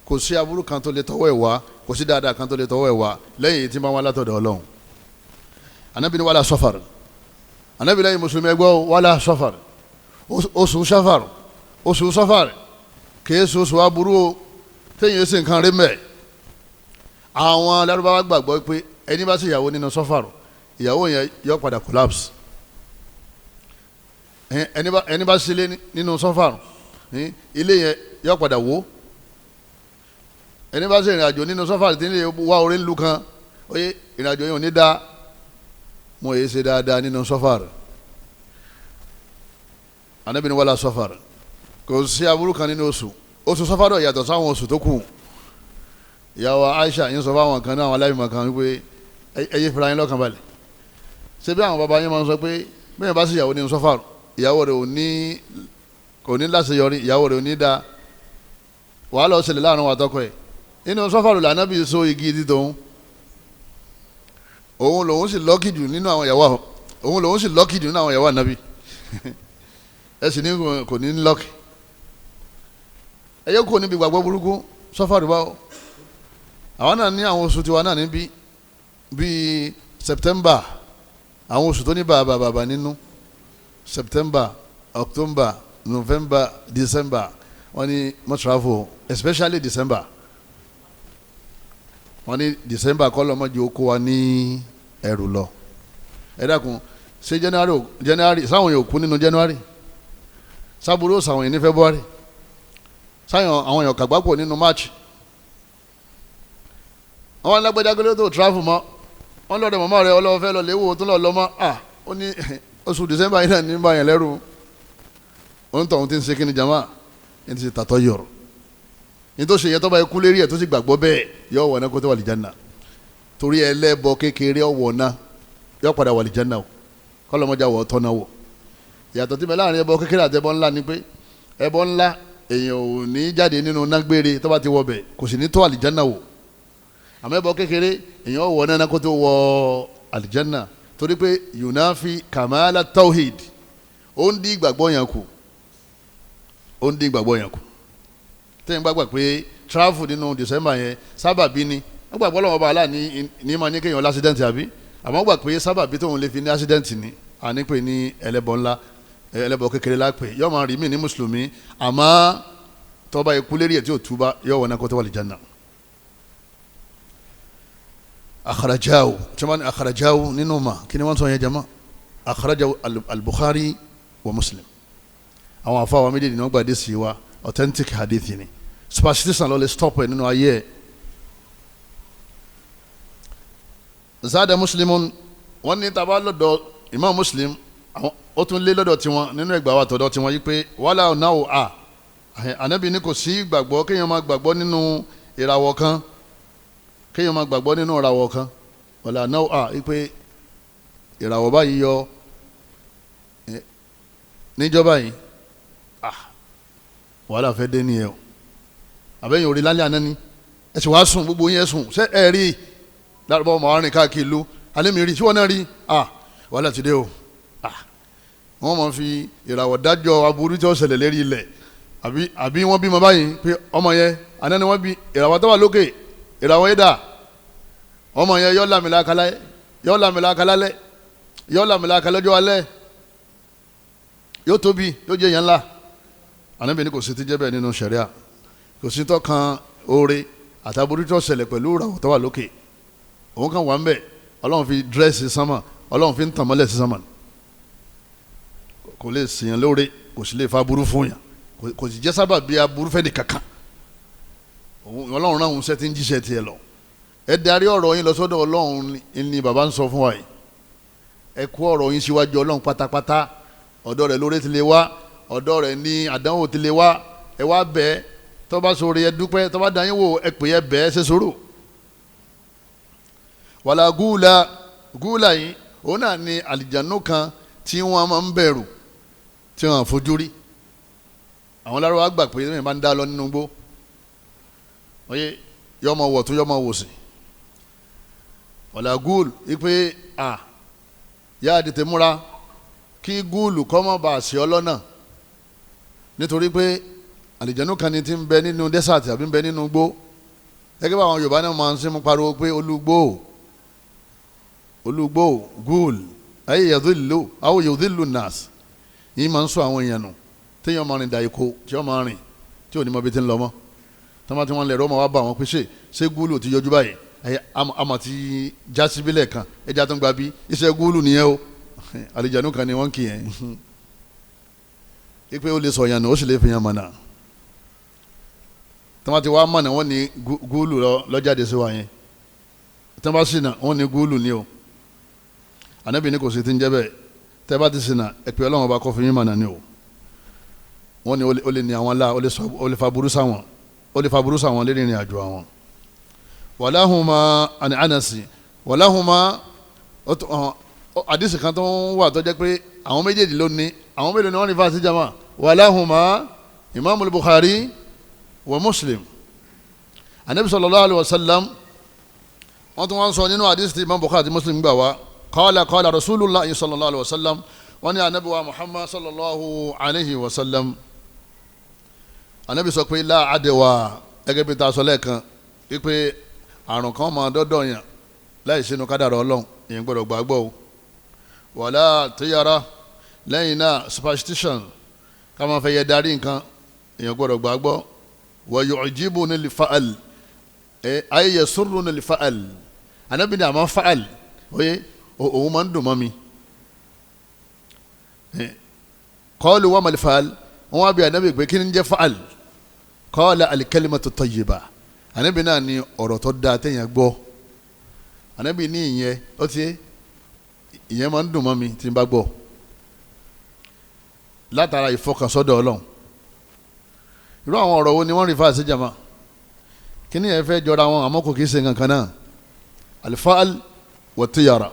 B: Kò sí aburú kan tó lè tọwọ́ ẹ̀ wá, kò sí dáadáa kan tó lè tọwọ́ ẹ̀ wá lẹ́yìn èyí tí máa wá látọ̀dọ̀ Ọlọ́run. Anabi ni wàlá sọfàr, anabi lẹ́yìn mùsùlùmí ẹgbọ́ wàlá sọfàr, oṣù sọfàr, oṣù sọfàr, Kìí soso aburú o, téèyàn sì nǹkan rí mẹ́. Àwọn Lárúbáwá gbàgbọ́ pé ẹni bá sì ìyàwó nínú sọ́fàrù, ìyàwó yẹn yọ padà collapse. Ẹni bá sílé nínú sọ́fàrù, ilé yẹn yọ padà wó. Ẹni bá sì ìrìn àjò nínú sọ́fàrù tí ń lè wá orí ńlu kan, oye ìrìn àjò yẹn ò ní dáa. Mo yẹ ṣe dáadáa nínú sọ́fàrù. Ànábì ní wàlá sọ́fàrù, kò sí aburú kan nínú oṣù. Oṣù sọ́fàrù yàtọ̀ sáwọn oṣù tó kù. Ìyàwó Aisha yín sọ fáwọn kan náà, àwọn aláìmọ̀ kan wípé ẹ yé fira yín lọ́kàn balẹ̀. Ṣé bí àwọn baba yín máa ń sọ pé bẹ́ẹ̀ bá sì ìyàwó nínú sọ́fàrù, ìyàwó rẹ̀ kò ní láṣeyọrí, ìyàwó rẹ̀ ò ní da, wàhálà ó ṣẹlẹ̀ láàrin wa tọkọ ẹ̀. Nínú sọ́fàrù lànàbí so igi títòun, òun lòun sì lọ́kì jù nínú àwọn ìyàwó, òun lòun sì lọ́kì jù nínú àwọn ìyàwó ànábì. Ẹ sì ní kò ní lọ́kì. Ẹ yẹ kó níbi gbàgbọ́ burúkú sọ́fàrù báwo. Àwọn náà ní àwọn oṣù tiwa náà níbí bíi September, àwọn oṣù tó ní bàbà bàbà nínú September, October, November, December. Wọ́n ní mọ́tìráfò, especially December. Wọ́n ní December kọ́ lọ́mọdé oko wa ní ẹrù lọ. Ẹ dákun, ṣé January sáwọn yóò kú nínú January? Sábúrò sáwọn yìí ní February? Sáwọn àwọn yóò kàgbákò nínú March? Àwọn alágbèjà tó travel mọ́, wọ́n lọ́dọ̀ màmá rẹ̀ ọlọ́wọ́ fẹ́ lọ léwò tó lọ lọ́mọ́. À ó ní oṣù December yìí náà ní bá yẹn lẹ́rù. Òun tó òun ti ń ṣe kí ni jama ní ti ṣe tàtọ́ yọ̀rọ̀ ní tó ṣe yẹ tó bá yẹ kú lérí ẹ̀ tó sì gbàgbọ́ bẹ́ẹ̀ yọ wọ̀ náà kó tó wà lìjánà. Torí ẹlẹ́bọ kékeré ọ̀wọ̀ náà yọ padà wà lìjánà o, kọ́lọ́mọjà wọ̀ tọ́ náà wọ̀. Ìyàtọ̀ tí bẹ láàrin ẹbọ kékeré àti ẹbọ ńlá ni pé ẹbọ ńlá èèyàn ò ní jáde nínú nágbére tó bá ti wọ bẹ̀, kò sì ní tó àlìjánà wò. Àmọ́ ẹbọ kékeré èèyàn wọ̀ náà kó tó wọ àlìjánà, torí pé yunafi kamala tawhid, ó ń dín ìgbàgbọ́ yẹn kù, ó ń dín ìgbàgbọ́ yẹn kù. Tẹ́yìn gbàgbà pé travel nínú December yẹn sábàbí ni, wọ́n gbàgbọ́ lọ́wọ́ bá aláà ní ma ní kéèyàn lásídẹ́ǹtì àbí, àmọ́ gbà pé sábàbí tóun lè fi ní ásídẹ́ǹtì ni, àní pé ní ẹlẹ́bọ ńlá, ẹlẹ́bọ kékeré lápè, yóò máa rí mí ní mùsùlùmí, àmọ́ tó bá ikú lérí ẹ̀ tí ò túbá yóò wọ̀ náà kó tó wà lè jẹ́nà. Akhrajahu, tí wọ́n ní akhrajahu nínú ma kí ni wọ́n sọ yẹn jama? Akhrajahu al-Bukhari wa Muslim. Àwọn afáwọn méjèèjì ni wọ́n gbàdé sí wa, authentic hadith ni. Superstition ló lè stop ẹ nínú ayé ẹ. Zada Muslimun, wọ́n ní taba lọ́dọ̀ Imam Muslim, ó tún lé lọ́dọ̀ tiwọn nínú ẹgbàá wa tọ̀dọ̀ tiwọn yìí pé wàhálà náà ò a Ànábì ní kò sí gbàgbọ́ kéèyàn máa gbàgbọ́ nínú ìràwọ̀ kan, kéèyàn máa gbàgbọ́ nínú ìràwọ̀ kan, wàhálà náà a yìí pé ìràwọ̀ báyìí yọ níjọba yìí, wàhálà fẹ́ dé nìyẹn o. Àbẹ́yìn orí lálẹ́ àná ni ẹ sì wá sùn, gbogbo yẹn sùn, ṣé ẹ rí lárúbọ̀ ọmọ arìnrìn káàkiri ìlú alẹ́ mi rí tí wọ́n náà rí, wàhálà ti dé o. Wọ́n máa fi ìràwọ̀ dájọ́ aburú tí ó ṣẹlẹ̀ lérí ilẹ̀, àbí wọ́n bímọ báyìí pé ọmọ yẹn àná ni wọ́n bí, ìràwọ̀ tó wà lókè ìràwọ̀ yẹn dà, ọmọ yẹn yọ làmìlaka lálẹ́, yọ làmìlaka lọ́jọ́ alẹ́, yóò tóbi, yóò jẹ́ yẹn ńlá. Ànábì ní kò sí ti jẹ́ bẹ́ẹ̀ nínú ṣẹ̀ríà, kò sí tó kan oore àtàbúrú tó ṣẹlẹ̀ pẹ̀lú ìràwọ̀ tó wà lókè. Òun kan wà ń bẹ̀, Ọlọ́run fi dírẹ́sì sánmà, Ọlọ́run fi ń tàn mọ́lẹ̀ sí sánmà, kò lè sèyàn lóore, kò sì lè fa aburú fún yàn, kò sì jẹ́ sábà bí aburú fẹ́ ní kankan. Ọlọ́run náà ń ṣe ti ń jíṣẹ́ tiẹ̀ lọ. Ẹ darí ọ̀rọ̀ yín lọ sọ́dọ̀ Ọlọ́run ni bàbá ń sọ fún wa yìí. Ẹ kó ọ̀rọ̀ yín síwájú Ọlọ́run pátápátá, ọ̀dọ̀ rẹ̀ lóore ti lè wá, ọ̀dọ̀ rẹ̀ ní àdánwò ti lè wá. Ẹ wá bẹ́ẹ̀, tó bá sọ̀rọ̀ ẹ dúpẹ́, tó bá dá yín wò ẹ pè é bẹ́ẹ̀, ṣe sùúrù. Wàlá gúùlà, gúùlà yìí òun náà ni àlìjánu kan tí wọ́n máa ń bẹ̀rù, tí wọ́n fojú rí. Àwọn Lárúbáwá gbà pé ẹ̀mí máa ń dá lọ nínú igbó, oye yọmọ wọ̀ tún yọmọ wò sí. Wàlá gúùlù wípé à yá tètè múra kí gúùlù kọ́ mọ́ bá a ṣe ọ lọ́nà, nítorí pé àlìjánu kan ni ti ń bẹ nínú dẹ́sàtì àbí ń bẹ nínú igbó. Gẹ́gẹ́ bá àwọn Yorùbá náà máa ń ṣe mú pariwo pé olúgbó olúgbó gúùlù ayé yadhillu aw yudhillu nas, yìí máa ń sọ àwọn èèyàn nù, téèyàn máa rìn dàìkó tí wọ́n máa rìn tí ò ní mọ bí ti ń lọ mọ́. Tọ́mọ tí wọ́n lè rọ́ ọmọ wa bá wọn pé ṣé gúlù ti yọjú báyìí, àmọ̀ ti já síbílẹ̀ kan, ẹja tó ń gba bí iṣẹ́ gúlù nìyẹn o. Àlìjánu kan ni wọ́n kì í yẹn ipe ó lè sọ yàn nù, ó sì lè fi yàn mọ̀nà. Tọ́mọ tí wọ́n mọ̀nà wọ́n ní gúlù lọ́jáde sí wa yẹn, tọ́mọ sì nà wọ́n ní gúlù ni o. Ànábì ní kò sí ti ń jẹ́ bẹ́ẹ̀, tẹ́ bá ti sì nà ẹ pé Ọlọ́run ọba kó fi yín mọ̀nà ni o. Wọ́n ní ó lè ní àwọn lá, ó lè fa burú sáwọn, ó lè fa burú sáwọn lérí ìrìn àjò àwọn. Wàláhùnmá àni ànàsì wàláhùnmá àdìsí kan tó ń wà tó jẹ́ pé àwọn méjèèjì ló ní, àwọn mélòó ni wọ́n ní fásitì jama. Wàláhùnmá imaamu Bukhari wa Muslim. Anabi sallallahu alayhi wa sallam wọ́n tún wọ́n sọ nínú àdìsí tí imam Bukhari àti Muslim gbà wá, qala qala rasulullah sallallahu alayhi wa sallam, wọ́n ní anabi wa Muhammad sallallahu alayhi wa sallam, anabi sọ pé la adwa, gẹ́gẹ́ bí ta sọ lẹ́ẹ̀kan wípé àrùn kan máa dọ́dọ̀ yàn láì sínú kádàrá Ọlọ́run, èèyàn gbọ́dọ̀ gbàgbọ́ o. Wàlá tiyara, lẹ́yìn náà superstition, ká máa fẹ́ yẹ darí nǹkan, èèyàn gbọ́dọ̀ gbàgbọ́. Wa yu'jibuni al-fa'al, ay yasurruni al-fa'al, anabi ní àmọ́ fa'al oye òun máa ń dùn mọ́ mi. Qalu wa mal fa'al, wọ́n wá bí anabi pé kí ni ń jẹ́ fa'al? Qala al-kalimatu tayyiba, anabi náà ní ọ̀rọ̀ tó dáa téèyàn gbọ́. Anabi ní ìyẹn ó ti ìyẹn máa ń dùn mọ́ mi tí n bá gbọ́, látara ìfọkànsọ́dọ̀ Ọlọ́run. Irú àwọn ọ̀rọ̀ wo ni wọ́n rí fáàsì jama? Kí ni ẹ fẹ́ jọra wọn àmọ́ kò kì í ṣe nǹkan náà. Al-fa'al wa tiyara.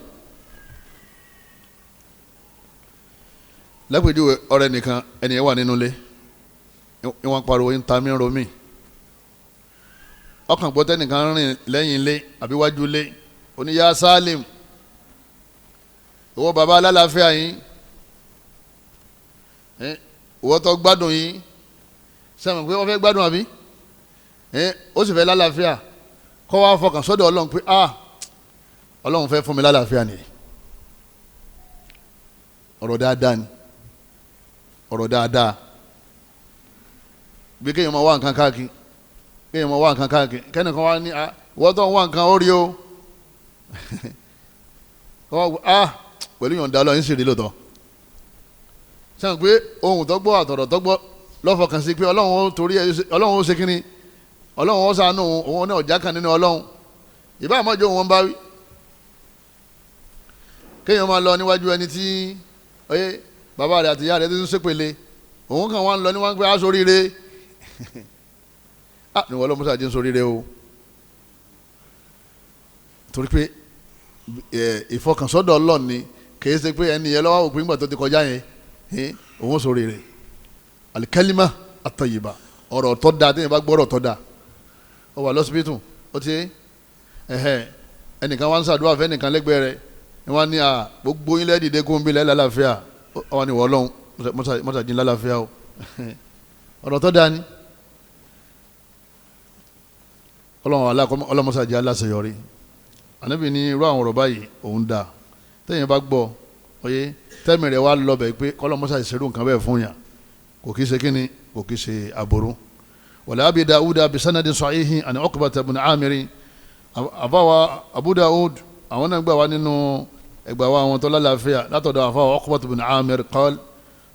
B: Lápèjúwe ọ̀rẹ́ nìkan, ẹnìyẹn wà nínú ilé, ìwọ̀n pariwo ń ta mí ń ro mí, ọkàn gbọ́tẹ́ nìkan rìn lẹ́yìn ilé àbí wájú ilé, oníyá Salim, ìwọ bàbá alálàáfíà yín, ìwọ tó gbádùn yín, sẹ́mi pé wọ́n fẹ́ gbádùn àbí, ó sì fẹ́ lálàáfíà, kọ́ wá fọkàn sọ́dọ̀ Ọlọ́run pé ah, Ọlọ́run fẹ́ fún mi lálàáfíà nìyí. Ọ̀rọ̀ dáadáa ni, ọ̀rọ̀ dáadáa. Bí kéèyàn máa wá nǹkan káàkiri, kéèyàn máa wá nǹkan káàkiri, kẹ́nìkan wá ní wọ́n tó ń wá nǹkan ó rí o, pẹ̀lú yọ̀ǹda Ọlọ́run ń sì rí lóòótọ́. Sẹ́wọ̀n pé ohun tó gbọ́ àtọ̀rọ̀ tó gbọ́ lọ́fọkàn sí pé Ọlọ́run ó torí ẹ, Ọlọ́run ó ṣe kínní, Ọlọ́run ó ṣàánú òun náà ọ̀já kan nínú Ọlọ́run, ìbá àmọ́jọ́ òun bá wí. Kéèyàn máa lọ níwájú ẹni tí oye bàbá rẹ̀ àti ìyá rẹ̀ ti ń ṣépele, òun kàn wá ń lọ ní wọ́n ń pẹ́ aṣọ oríire, ah ní wọ́n lọ́ mọ́sá jẹ́ ń sọ oríire o. Torí pé ìfọkànsọ́dọ̀ Ọlọ́run ni, kìí ṣe pé ẹni yẹn lọ́wọ́ òpin ìgbà tó ti kọjá yẹn òun sọ oríire. Alikẹ́límà àtọ̀yìnbá, ọ̀rọ̀ tó da, téèyàn bá gbọ́ ọ̀rọ̀ tó da. Ó wà lọ́sibítù, ó ti ẹnìkan wá ń ṣàdúrà fẹ́ nìkan lẹ́gbẹ̀ẹ́ rẹ̀, wọ́n ní gbogbo yín lẹ́dìdé kó ń bí lẹ́ lálàáfíà, wọ́n ní wọ́n lọ́hùn mọ́sàdín lálàáfíà o. Ọ̀rọ̀ tó da ni. Ọlọ́run ọlọ́mọsàdín aláṣeyọrí. Ànábì ní irú àwọn ọ̀rọ̀ báyìí òun da, téèyàn bá gbọ́ oyé tẹ́mi rẹ̀ wá lọ bẹ̀ pé kọ́lọ́mọsàdín ṣerú nǹkan bẹ́ẹ̀ fún yàn, kò kí ṣe kíni, kò kí ṣe àbúrú. Wala Abi Dawuda bisanadin sahihin àni Uqbata ibn Amiri, àbáwa Abu Dawud àwọn náà gbà wá nínú ẹgbà wa àwọn tó lálàáfíà látọ̀dọ̀ àfáwà Uqbata ibn Amir qala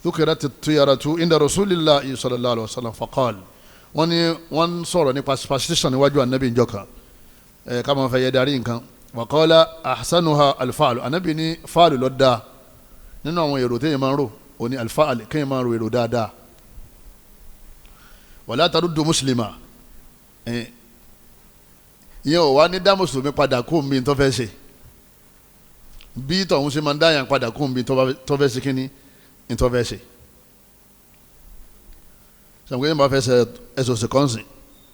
B: dhukirat at-tiyaratu inda rasulillahi sallallahu alaihi wasallam faqal, wọ́n ní wọ́n sọ̀rọ̀ nípa superstition níwájú anabi njọ́ kan, ká máa fẹ́ yẹ darí nǹkan. Wa qala ahsanuha al-fa'lu, anabi ní fáàlù ló dáa nínú àwọn èrò téèyàn máa ń rò, òní al-fa'l, kéèyàn máa ń ro èrò dáadáa. Wala taruddu muslima, ìyẹn ò wá ní dá mùsùlùmí padà kó mi tó fẹ́ ṣe, bí tọ̀hún ṣe máa ń dáyàn padà kó mi tó fẹ́ ṣe kínní ní tó fẹ́ ṣe. Sọ̀rọ̀ pé yẹn bá fẹ́ ṣe ẹ̀sọ̀ ṣèkọ́nsìn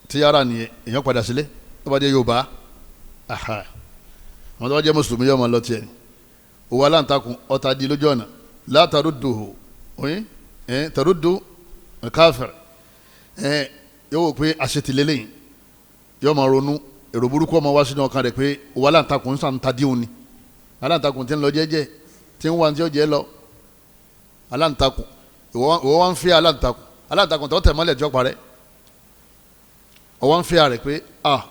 B: tí yàrá ni èèyàn padà sílé tó bá jẹ́ Yorùbá, àwọn tó bá jẹ́ mùsùlùmí yóò máa lọ tiẹ̀ ni. Òwò aláǹtakùn ọ̀tá di lójú ọ̀nà látàrúdù oyin tàrúdù káfíìr yóò wò pé àṣetìlélẹ́yìn, yóò máa ronú èrò burúkú ọmọ wá sínú ọkàn rẹ̀ pé òwò aláǹtakùn ń sàn tadí òun ni, aláǹtakùn ti ń lọ jẹ́jẹ́ tí ń wá ní tí ó jẹ́ lọ, aláǹtakùn ìwọ wá ń fi aláǹtakùn, aláǹtakùn tó tẹ̀ mọ́lẹ̀ tí ó parẹ́. Ọwọ́ ń fíà rẹ̀ pé ah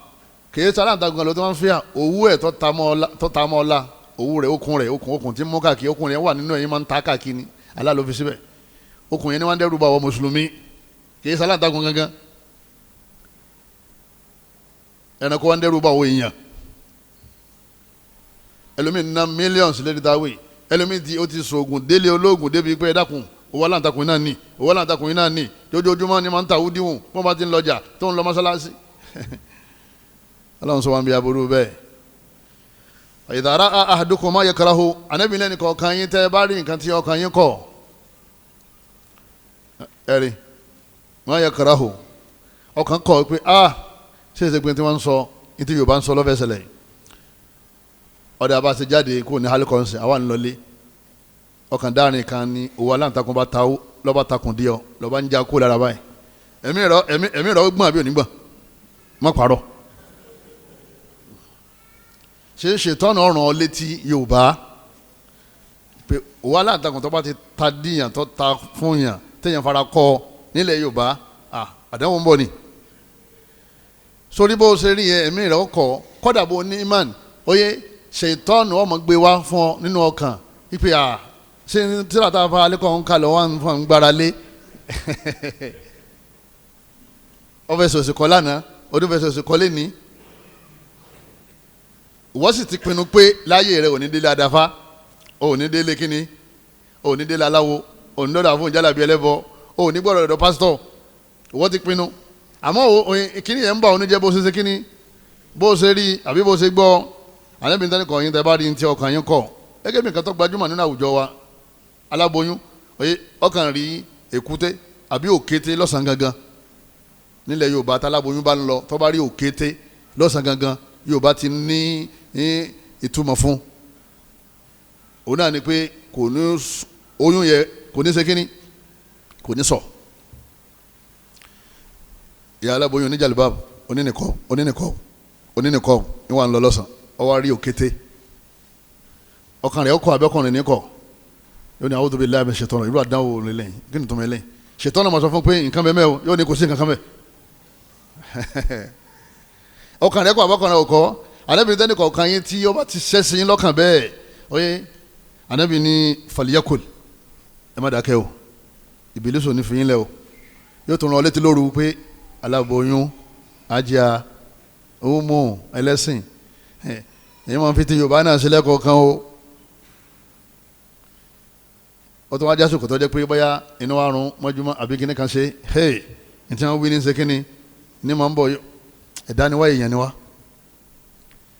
B: kìí sọ aláǹtakùn ló tó ń fíà, òwú ẹ̀ tó ta mọ́ ọlá, òwú rẹ̀ okùn rẹ̀ okùn tí ń mú káàkiri, okùn rẹ̀ wà nínú ẹ̀yìn máa ń ta káàkiri ni Allah ló fi síbẹ̀. Okùn yẹn ni wọ́n ń dẹ́rù bá àwọn mùsùlùmí, kìí sọ aláǹtakùn gangan. Ẹranko wọ́n ń dẹ́rù bá àwọn èèyàn. Ẹlòmíì ná millions lérí dáwé, ẹlòmíì tí ó ti sògùn délé olóògùn débi pé ẹ dákun owó aláǹtakùn náà ní, owó aláǹtakùn náà ní, jójoojúmọ́ ni máa ń ta òdiwọ̀n bọ́n bá ti ń lọjà tó ń lọ mọ́sálásí. Ọlọ́run sọ wọn bí aburú bẹ́ẹ̀. Idha ra'a ahadukum ma yakrahu, ànábì lẹ́nu kọ̀ọ̀kan yín tẹ́ ẹ bá rí nǹkan tí ọkàn yín kọ̀, ẹ̀rí ma yakrahu, ọkàn kọ̀ pé a ṣe é ṣe pé tí wọ́n ń sọ ní tí Yorùbá ń sọ lọ́fẹ̀ẹ́sẹ̀lẹ̀ yìí. Ọ̀dà bá ṣe jáde kó ní alikọ́nsìn àwa ń lọlé, ọkàn dárin kan ní owó aláǹtakùn bá ta ó lọ́ba takùn díọ̀ lọ́ba ń já kó lára báyìí. Ẹ̀mí rẹ̀ ó gbọ̀n àbí òní gbọ̀n, má parọ́. Ṣe ṣètọ́nà ọ̀ràn ọ létí Yorùbá pé owó aláǹtakùn tó bá ti ta díyàn tó ta fún yàn téèyàn fara kọ́ nílẹ̀ Yorùbá, àdánwò ń bọ̀ ni. Sórí bó ṣe rí yẹn ẹ̀mí rẹ̀ ó kọ́, kọ́dà bó ní imán oyè ṣètọ́nù ọmọ gbé wá fún ọ nínú ọkàn ipe à ṣe tíra tá a fa alẹ́ kọ́ ń kalẹ̀ wọ́n fún un gbára lé. Ọfẹsẹ̀ òsì kọ́ lánàá, ọdún fẹsẹ̀ òsì kọ́ lẹ́ni. Wọ́n sì ti pinnu pé láyé rẹ̀ ò ní délé adáfá, ò ní délé kíní, ò ní délé aláwo, ò ní dọ́dà fún jálàbí ẹlẹ́bọ, ò ní gbọ́dọ̀ ọ̀dọ̀ pásítọ̀. Wọ́n ti pinnu. Àmọ́ kíní yẹn ń bà ọ́ níjẹ́ bó ṣe ṣe kíní, bó ṣe rí àbí bó ṣe gbọ́. Ànábì ní kọ̀ yín tẹ́ bá rí ní ti ọkàn yín kọ̀. Gẹ́gẹ́ bí nǹkan tó gbajúmọ̀ nínú àwùjọ wa, aláboyún oye ọkàn rí èkúté àbí òkété lọ́sàn gangan. Nílẹ̀ Yorùbá táláboyún bá ń lọ tó bá rí òkété lọ́sàn gangan, Yorùbá ti ní ìtumọ̀ fún. Òun náà ni pé kò ní oyún yẹ, kò ní ṣe kíní, kò ní sọ. Ìyá aláboyún oníjàlùbáàbù onínìkọ́ onínìkọ́ onínìkọ́ ní wà ń lọ lọ́sàn, ó wá rí òkété, ọkàn rẹ̀ ọkọ̀ abẹ́kùnrin ní kọ̀, yóò ní a'udhu billahi minash shaitani, irú àdánwò lẹ́yìn kí ni tó mẹ́ lẹ́yìn. Ṣètọ́nà máa sọ fún pé nǹkan bẹ́ẹ̀ mẹ́ o, yóò ní kò sí nǹkan kan bẹ́ẹ̀. Ọkàn rẹ̀ kọ̀ abẹ́kùnrin ọkọ̀. Ànábì tẹ́ni kọ̀ọ̀kan yín tí ó bá ti ṣẹ́sìn yín lọ́kàn bẹ́ẹ̀, oyè Ànábì ní falyakul, ẹ má dákẹ́ o, Ìbílísù ní fi yín lẹ̀ o, yóò tún rán ọ létí lóru pé aláboyún ajá ọmọ ẹlẹ́sìn èyí máa ń fi ti Yorùbá náà sílẹ̀ kọ̀ọ̀kan o. Ó tún wá jásùkò tó jẹ́ pé bóyá inú wa rún mọ́júmọ́ àbí kíní kan ṣe, hey ní tí wọ́n wí ní ṣe kíní ní máa ń bọ̀, ẹ̀dá ni wá, èèyàn ni wá.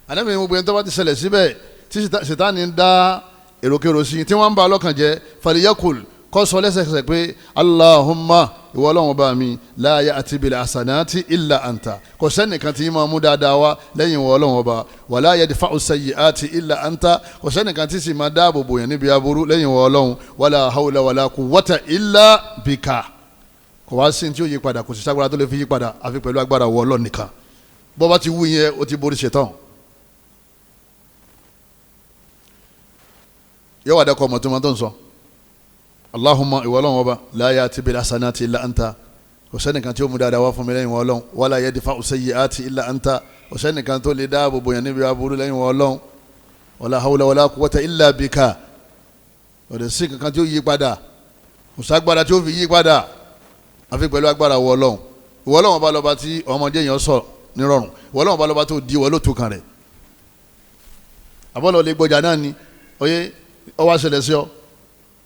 B: Ànábì ní gbogbo ẹni tó bá ti ṣẹlẹ̀ síbẹ̀ tí Sàtánì ń dá èròkèrò sí tí wọ́n ń ba ọlọ́kàn jẹ́, faliyakul, kó sọ lẹ́sẹ̀kẹsẹ̀ pé Allahumma, ìwọ Ọlọ́run bá mi, la ya'ti bil hasanati illa anta, kò sẹ́nìkan tí máa mú dáadáa wá lẹ́yìn ìwọ Ọlọ́run ọba, wala yadfa'u sayyi'ati illa anta, kò sẹ́nìkan tí sì máa dáàbò bò yẹn níbi aburú lẹ́yìn ìwọ Ọlọ́run, wala hawla wala quwwata illa bika. Kò wá sí tí ó yí padà, kò sí ságbára tó lè fi yí padà àfi pẹ̀lú agbára ìwọ Ọlọ́run nìkan. Bó bá ti wú yẹn, ó ti borí ṣetán. Yóò wá dẹ́kọ̀ ọmọ tó máa tó ń sọ. Allahumma, ìwọ Ọlọ́run ọba, la ya'ti bil hasanati illa anta, kò sẹ́nìkan tí ó mú dáadáa wá fún mi lẹ́yìn ìwọ Ọlọ́run, wala yadfa'u sayyi'ati illa anta, kò sẹ́nìkan tó lè dáàbò bò yẹn níbi aburú lẹ́yìn ìwọ Ọlọ́run, wala hawla wala quwwata illa bika, kò dẹ̀ sí kankan tí ó yí padà, kò ságbára tí ó fi yí padà àfi pẹ̀lú agbára ìwọ Ọlọ́run. Ìwọ Ọlọ́run ọba lọ́ba tí ọmọdé yẹn sọ nírọ̀rùn, ìwọ Ọlọ́run ọba lọ́ba tó di ìwọ lótú kan rẹ̀. Àbọ̀lọ̀ lè gbọ́jà náà ni oyè ọwọ́ àṣẹlẹ̀ sí ọ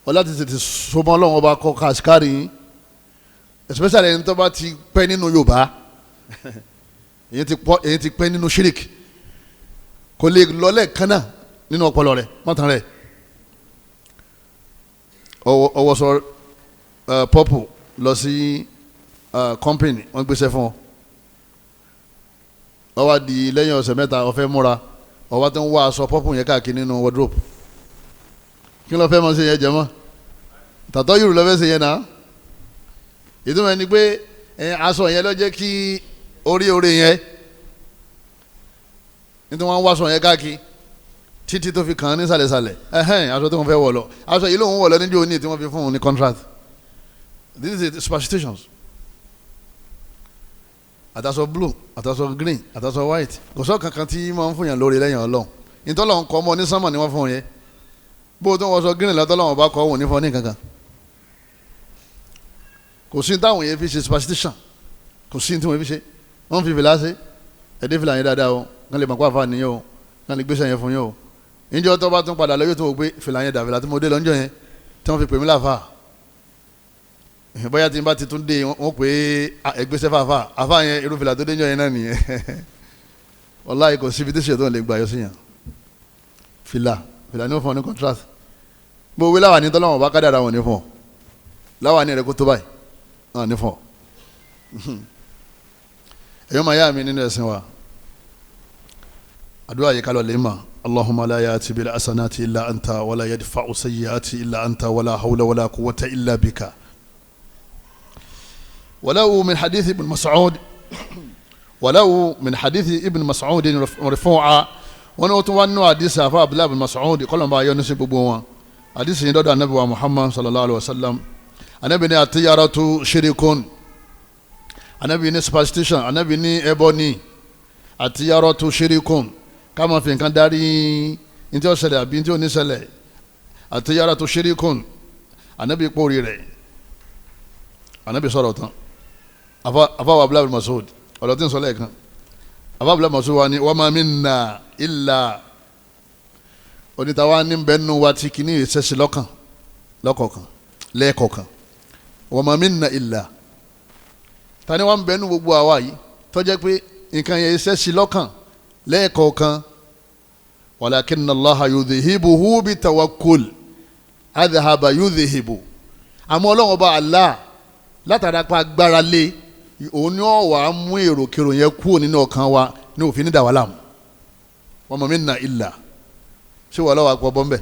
B: ọlá ti tètè sọmọ Ọlọ́run ọba kọ kàṣíkárì yín, especially ẹni tó bá ti pẹ́ nínú Yorùbá, èyí ti pẹ́ nínú shirik, kò lè lọlẹ̀ kánà nínú ọpọlọ rẹ̀ mọ́tàn rẹ̀. Ọwọ́ sọ pọ́pù lọ sí company, wọ́n gbéṣẹ́ fún ọ, ó wá di lẹ́yìn ọ̀sẹ̀ mẹ́ta ó fẹ́ múra, ó wá tó ń wá aṣọ pọ́pù yẹn káàkiri nínú wardrobe. Kí ló fẹ́ mọ̀ sí yẹn jẹ́mọ́? Tàtọ́ yìí ló fẹ́ sí yẹn náà. Ìtumọ̀ ẹni pé aṣọ yẹn ló jẹ́ kí orí orí yẹn, nítorí wọ́n wá aṣọ yẹn káàkiri títí tó fi kàn án ní sàlẹ̀sàlẹ̀. Ẹ̀hẹ́n, aṣọ tó ń fẹ́ wọ̀ lọ, aṣọ yìí lòun wọ̀ lọ níjó ní tí wọ́n fi fún un ní contract. This is the superstitions. Àtàṣọ blue, àtàṣọ green, àtàṣọ white, kò sọ kankan tí máa ń fún yàn lórí lẹ́yìn Ọlọ́run. Ìtọ́lọ́run kọ́ ọmọ ní sánmà ni wọ́n fún yẹn. Bó o tó wọ́n sọ green lọ́tọ́lọ́run bá kọ́ òun ní fún ọ ní kankan. Kò sí táwọn yẹn fi ṣe superstition, kò sí tí wọ́n fi ṣe. Wọ́n fi fìlà ṣe, ẹ̀dẹ́ fìlà yẹn dáadáa o, kán lè mọ̀ pé àfa nìyẹn o, kán lè gbéṣẹ́ yẹn fún yẹn o. Níjọ́ tó bá tún padà lọ yóò tó wò pé fìlà yẹn dàfìlà tí mo dé lọ́njọ́ yẹn tí wọ́n fi pè mí láfa. Bóyá tí n bá ti tún dé wọ́n pè é ẹgbẹ́sẹ̀ fàáfà àfa yẹn, irú fìlà tó dé njọ́ yẹn náà nìyẹn. Wàláhì kò síbi tí ṣètò lè gbà yọ sí yàn. Fìlà fìlà ní wọ́n fún ọ ní contract. Bó wí láwà ní tọ́lọ́wọ̀n bá kádàrà wọn ní fún ọ, láwà ní rẹ kó tó báyìí wọn ní fún ọ. Ẹ̀yọ́ máa yá mi nínú ẹ̀sìn wa, àdúrà yìí kálọ̀ lè mà. Allahumma la ya'ti bil hasanati illa anta wala yadfa'u sayyi'ati illa anta wala hawla wala quwwata illa bika. ولو من حديث ابن مسعود، ولو من حديث ابن مسعود مرفوعا. wọn tún wá nínú àdìsí àfa Abdullahi ibn Mas'ud kọlọmba ayọ nísì gbogbo wọn. Àdìsí yìí dọdọ anabi wa Muhammad sallallahu alayhi wa sallam. Anabi ní atiyaratu shirikun, anabi ní superstition, anabi ní ẹbọ ní atiyaratu shirikun, ká máa fi nǹkan darí ní tí ó ṣẹlẹ̀ àbí ní tí ó ní ṣẹlẹ̀. Atiyaratu shirikun, anabi kórè rẹ̀. Anabi sọ̀rọ̀ tán, afa wa Abdullahi ibn Mas'ud ọ̀rọ̀ tí ń sọ lẹ́ẹ̀kan. Afa Abdullahi ibn Mas'ud wa ni wa ma minna illa, onítàwa ní bẹ́ẹ̀ nù wa ti kìíní ìṣẹ̀ṣe lọ́kàn lọ́kọ̀ọ̀kan lẹ́ẹ̀kọ̀ọ̀kan. Wa ma minna illa, tani wa ń bẹ́ẹ̀ nù gbogbo àwa yìí tó jẹ́ pé nǹkan yẹn ìṣẹ̀ṣe lọ́kàn lẹ́ẹ̀kọ̀ọ̀kan. Walakinna Allaha yudhihibuhu bitawakkul, adhhaba yudhihibu. Àmọ́ Ọlọ́run ọba Allah látara pa agbára lé òun ni ó wàá mú èròkèrò yẹn kúrò nínú ọkàn wa ní òfin ní dàwálà mu. Wa ma minna illa, ṣé wàá lọ́wọ́ àpò bọ́m̀bẹ̀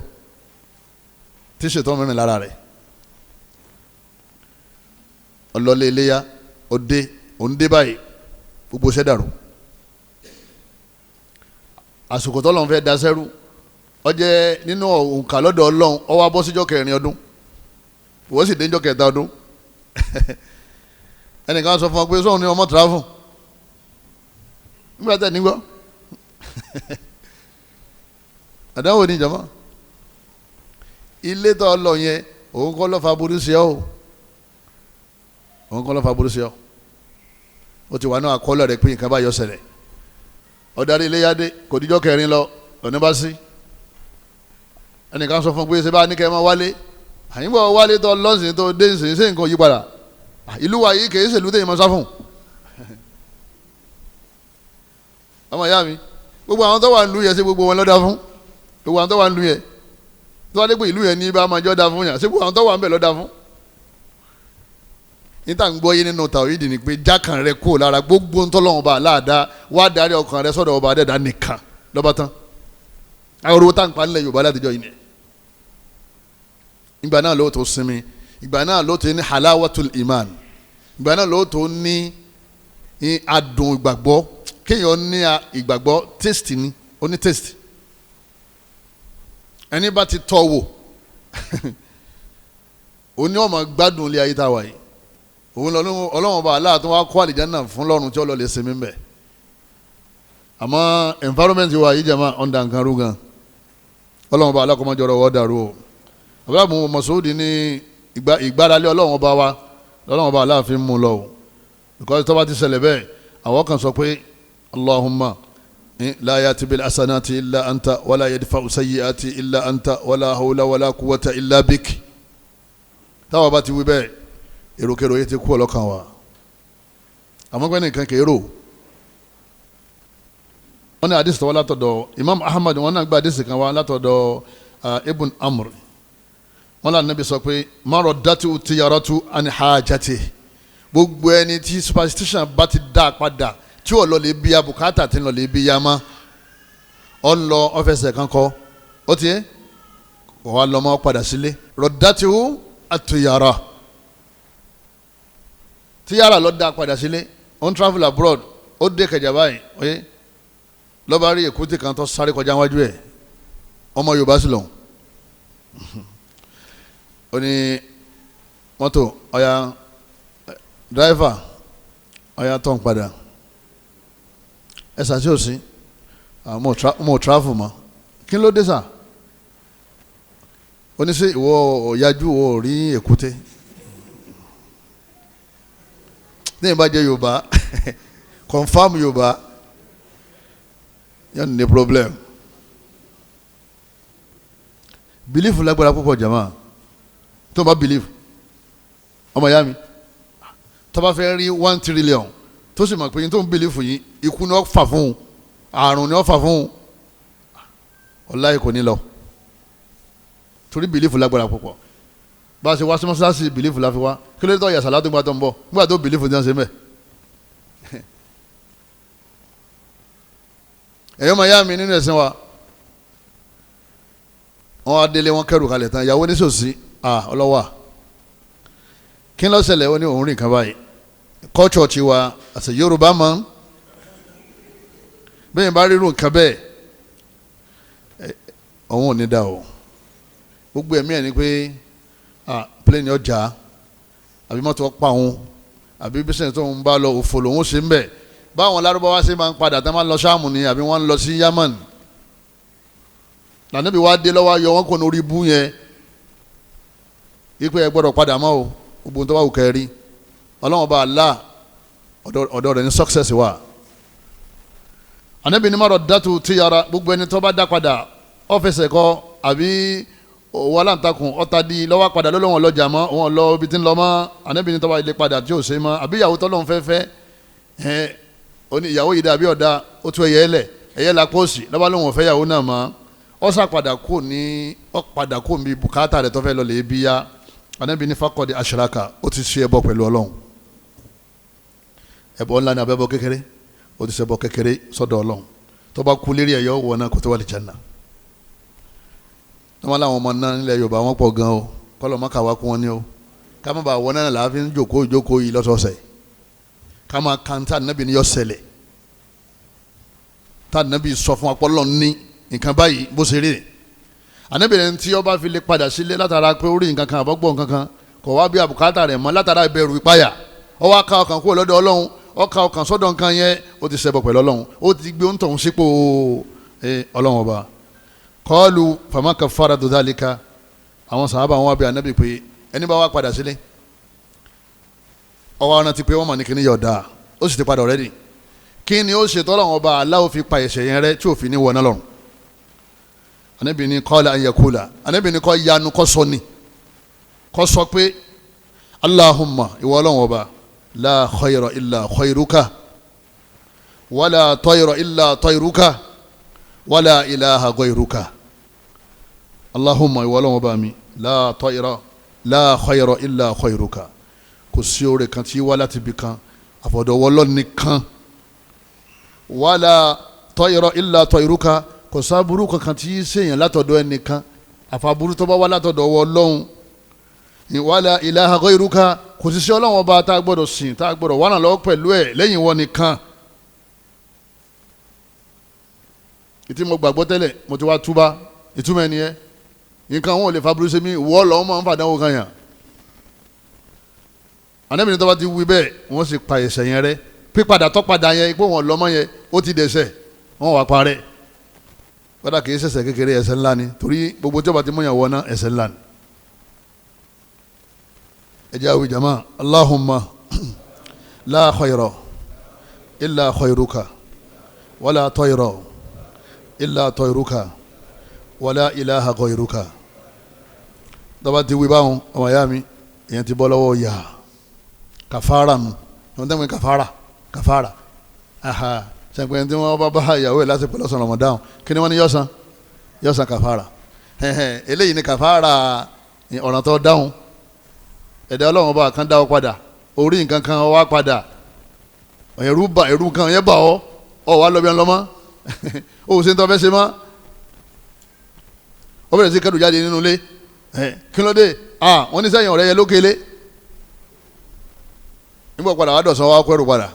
B: tí ṣètò mìíràn lára rẹ̀. Ọlọ́lẹ̀ iléyà òde òǹdé báyìí gbogbo ṣẹ́ dàrú. Àsìkò tọ́lọ́run fẹ́ daṣẹ́rú ó jẹ́ nínú òǹkà lọ́dọ̀ Ọlọ́run, ó wá bọ́ síjọ́ kẹrin ọdún, wọ́n sì dé níjọ́ kẹta ọdún. Ẹnìkan sọ fún ọ pé sóun ni ọmọ tìráfù nígbà tẹ̀ nígbọ́. Àdáwò ni jọmọ ilé tó lọ yẹn, òun kọ́ ló fa burú sí ọ, òun kọ́ ló fa burú sí ọ. Ó ti wà náà àkọọ́lẹ̀ rẹ̀ pé nǹkan bá yọ ṣẹlẹ̀. Ọ̀darí iléyàdé kò díjọ́ kẹrin lọ lọ́ní bá sí. Ẹnìkan sọ fún pé ṣé bá ní kẹ́ ẹ máa wálé, àyìnbó wálé tó lọ́sìn tó dé ṣe ṣe nǹkan yí padà. Ìlú wa yìí kìí ṣèlú téyìn máa sá fún. Ọmọ ìyá mi, gbogbo àwọn tó wà nílùú yẹn ṣe gbogbo wọn lọ́dà fún. Gbogbo àwọn tó wà nílùú yẹn tó wà dé pé ìlú yẹn ní bá máa jọ́ da fún yàn, ṣé gbogbo àwọn tó wà ń bẹ̀ lọ́dà fún. Níta ń gbọ́ yé nínú tàwídì ni pé jákàn rẹ kúrò lára gbogbo ntọ́lọ́wọ́n ọba aláàdá, wá darí ọkàn rẹ sọ́dọ̀ ọba adẹ́dá nìkan lọ́ba tán. Àwọn orúkọ tá à ń pa nílẹ̀ Yorùbá látijọ́ yìí ni. Ìgbà náà ló tó sinmi, ìgbà náà ló tó ní halawatul iman, ìgbà náà ló tó ní adùn ìgbàgbọ́. Kéèyàn ní ìgbàgbọ́ taste ni, ó ní taste. Ẹni bá ti tọ́ wò ó ní ọmọ gbádùn ilé ayé tá a wà yìí. Òun Ọlọ́run ọba Allah tó wá kó àlìjáná fún lọ́run tí ó lọ lè sinmi ń bẹ̀. Àmọ́ environment wa yìí jẹ́ máa ọ̀ndà nǹkan rú gan. Ọlọ́run ọba Allah kó má jọrọ̀ wọ́ dàrú o. Abdullahi Mas'ud ní ìgbáralé Ọlọ́run ọba wa lọ́lọ́run ọba Allah fi ń mú lọ o. Because tó bá ti ṣẹlẹ̀ bẹ́ẹ̀, àwọn kan sọ pé Allahumma la ya'ti bil hasanati illa anta wala yadfa'u sayyi'ati illa anta wala hawla wala quwwata illa bik. Táwọn bá ti wí bẹ́ẹ̀, èròkèrò yìí ti kú ọlọ́kàn wa. Àmọ́ pé nìkan kì í rò. Wọ́n ní àdìsí tó wá látọ̀dọ̀ Imam Ahmad, wọ́n náà gba àdìsí kan wá látọ̀dọ̀ Ibn Amr. Wọ́n lànà níbi sọ pé márọ̀ dátú tiyaratu ani hajati. Gbogbo ẹni tí superstition bá ti dá padà tí ò lọ lè bí abùkátà tí ń lọ lè bí yamá, ọ ń lọ ọ́fẹsẹ̀ kan kọ́ ó ti yẹ kò wá lọ́mọ padà sílé. Rọ̀dátú àtúyàrá tíyàrá lọ dá padà sílé. Ó ń travel abroad, ó dé kẹjà báyìí, oye lọ́ba rí èkúté kan tó sáré kọjá wájú ẹ̀, ọmọ Yorùbá sì lòun. Ó ní mọ́tò ọ̀ya dráìfà ọ̀ya tó ń padà. Ẹ sàṣẹ òsín mo travel mọ́. Kí ló dé sà? Oníṣẹ́ ìwọ ọ̀yájú ò rí èkúté. Ní ìbá jẹ́ Yorùbá, confam Yorùbá yẹn ní problem. Belief lágbára púpọ̀ jama. Tó bá belief, ọmọ ìyá mi, tó bá fẹ́ rí 1 trillion tó sì mọ̀ pé tó ń belief yìí, ikú ni ó fà fún un, àrùn ni ó fà fún un, ọláyé kò ní lọ. Torí belief lágbára púpọ̀. Bá a ṣe wá sí mọ́ṣáláṣí, belief la fi wá. Kí ló dé tó yà sàlá tó gbà tó ń bọ̀ nígbà tó belief ní ọ̀sẹ̀ mẹ́. Ẹ̀yọ́ máa yá mi nínú ẹ̀sìn wa, wọ́n á délé, wọ́n kẹ́rù kalẹ̀ tán. Ìyàwó oníṣòsí ọlọ́wà, kí ló ṣẹlẹ̀? Ó ní òun rìn kan báyìí. Culture ti wa àti Yorùbá mọ́ bẹ́ẹ̀ bá rírun nǹkan bẹ́ẹ̀, òun ò ní dá o. Gbogbo ẹ̀mí ẹ̀ ni pé plane ọjà àbí mọ́tò pa òun àbí bísíǹsì tó ń bá lọ òfò lòun ṣe ń bẹ̀. Báwọn Lárúbáwá ṣe máa ń padà tá máa ń lọ Ṣáàmù ni àbí wọ́n ń lọ sí Yámánì. Lànàbí wàá dé lọ́wọ́ ayọ̀ wọn kò ní orí ibú yẹn ipe ẹ gbọ́dọ̀ padà mọ́ o. Gbogbo tó bá wù kẹ́ rí, Ọlọ́wọ́n bá Allah ọ̀dọ̀ rẹ̀ ní success wà. Ànábì ní mọ̀rọ̀ dátù tí yàrá gbogbo ẹni tó bá dá padà ọ́fẹsẹ̀ kọ àbí òwò aláǹtakùn ọ̀tá di lọ́wọ́ padà lọ́lọ́wọ́n lọ́jà mọ́ òun lọ ibi tí ń lọ mọ́. Ànábì ní tó bá ilé padà tí ò ṣe mọ́ àbí ìyàwó tọ́lọ́hún fẹ́ fẹ́ ẹ̀ oní ìyàwó yìí dàbí ọ̀dà ó tú ẹyẹ lẹ̀ ẹyẹ la pósì lọ́ba lóun ọ̀fẹ́ ìyàwó náà mọ́ ọ sá padà kó ní ọ padà kó mi bùkátà rẹ̀ tó fẹ́ lọ lè bí ya. Ànábì ní fakọ́di aṣaraka, ó ti ṣe ẹbọ pẹ̀lú Ọlọ́run. Ẹbọ ńlá ni abẹ́bọ kékeré, ó ti ṣe ẹbọ kékeré sọ́dọ̀ Ọlọ́run. Tó bá kú lérí ẹ̀yọ́ wọ̀ náà kó tó wà lè jẹ́nà. Wọ́n láwọn ọmọ náà nílẹ̀ Yorùbá wọ́n pọ̀ gan o, kọ́lọ̀ mọ́kà wá kún wọn ní o. Ká má bàa wọ náà làá fi ń jòkó ìjókòó yìí lọ́sọ̀ọ̀sẹ̀. Ká máa kan tá ànábì ní yọ ṣẹlẹ̀, tá ànábì sọ fún apọ́lọ́ ní nǹkan báyìí bó ṣe rí rẹ̀. Ànábì rẹ̀ tí ó bá fi lè padà sílé látara pé ó rí nǹkan kan àbọ̀gbọ̀ nǹkan kan kò wá bí àbùkátà rẹ̀ mọ́ látara ìbẹ̀rù ìpayà, ó wá ka ọkàn kúrò lọ́dọ̀ Ọlọ́run, ó ka ọkàn sọ́dọ̀ nǹkan yẹn, ó ti ṣẹbọ pẹ̀lú Ọlọ́run, ó ti gbé oúntọ̀hún sípò Ọlọ́run ọba. Kọ́ọ̀lù fama kafaratu dhalika. Àwọn sàhábà wọn wá bí ànábì pé ẹni bá wá padà sílé ọwọ́ ọ̀nà ti pé wọ́n mà ní kíní yọ̀ dáa, ó sì ti padà already. Kí ni ó ṣe tọ́lọ́run ọba aláwo fi pa ẹ̀ṣẹ̀ yẹn rẹ́ tí ò fi ní wọná lọ́run? Ànábì ní qala an yakula, ànábì ní kó yanu kó sọ ni, kó sọ pé Allahumma ìwọ Ọlọ́run ọba, la khayra illa khayruka wala tayra illa tayruka wala ilaha ghayruka. Allahumma ìwọ Ọlọ́run ọba mi, la tayra la khayra illa khayruka, kò sí oore kan tí wá láti ibi kan àfọ̀dọ̀wọ́ Ọlọ́run nìkan, wala tayra illa tayruka, kò sábúrú kankan tí sèyàn látọ̀dọ̀ ẹnìkan àfàbúrú tó bá wá látọ̀dọ̀ Ọlọ́run, wala ilaha ghayruka, kò sí sí Ọlọ́run ọba tá a gbọ́dọ̀ sìn tá a gbọ́dọ̀ wà lọ́wọ́ pẹ̀lú ẹ̀ lẹ́yìn wọn nìkan. Ìtí mo gbàgbọ́ tẹ́lẹ̀ mo ti wá túbá, ìtumọ̀ ẹni yẹn nǹkan wọn ò lè faburú sí mi, wọ́ lọ́wọ́ máa ń fàdánwò kan yàn. Ànábì ní tó bá ti wí bẹ́ẹ̀ wọ́n sì pa ẹ̀ṣẹ̀ yẹn rẹ́. Pípadà tó padà yẹn pé wọ́n lọ́mọ yẹn ó ti dẹ̀ṣẹ̀, wọ́n wà parẹ́. Kódà kì í ṣẹ̀ṣẹ̀ kékeré, ẹ̀ṣẹ̀ ńlá ni, torí gbogbo tí ó bá ti múyàn wọ náà ẹ̀ṣẹ̀ ńlá ni. Ẹ jẹ́ àwìn jama, Allahumma la khayra illa khayruka wala tayra illa tayruka wala ilaha ghayruka. Tó bá ti wí báwọn ọmọ ìyá mi, èèyàn ti bọ́ lọ́wọ́ yà kàfàrà nù. Wọ́n tẹ́ mi kàfàrà kàfàrà aha sẹ́pẹ́ tí wọ́n bá bá ìyàwó ẹ̀ lásìkò lọ́sàn Ramadan, kí ni wọ́n ní yọ̀sán yọ̀sán kàfàrà. Eléyìí ni kàfàrà ọ̀ràn tó dáhùn. Ẹ̀dá Ọlọ́run ọba kan dá ọ padà, orí nǹkan kan wá padà, ẹ̀rù bà ẹ̀rù nǹkan yẹn bà ọ́, ọ̀ wá lọ́bí ọlọ́mọ ó ṣe ń tọ́ fẹ́ ṣe mọ́, ó bẹ̀rẹ̀ sí kẹ́rù jáde nínú ilé. Kí ló dé? Wọ́n ní sẹ́yìn ọ̀rẹ́ yẹn lókè lé nígbà padà wà dọ̀sán wà kẹ́rù padà,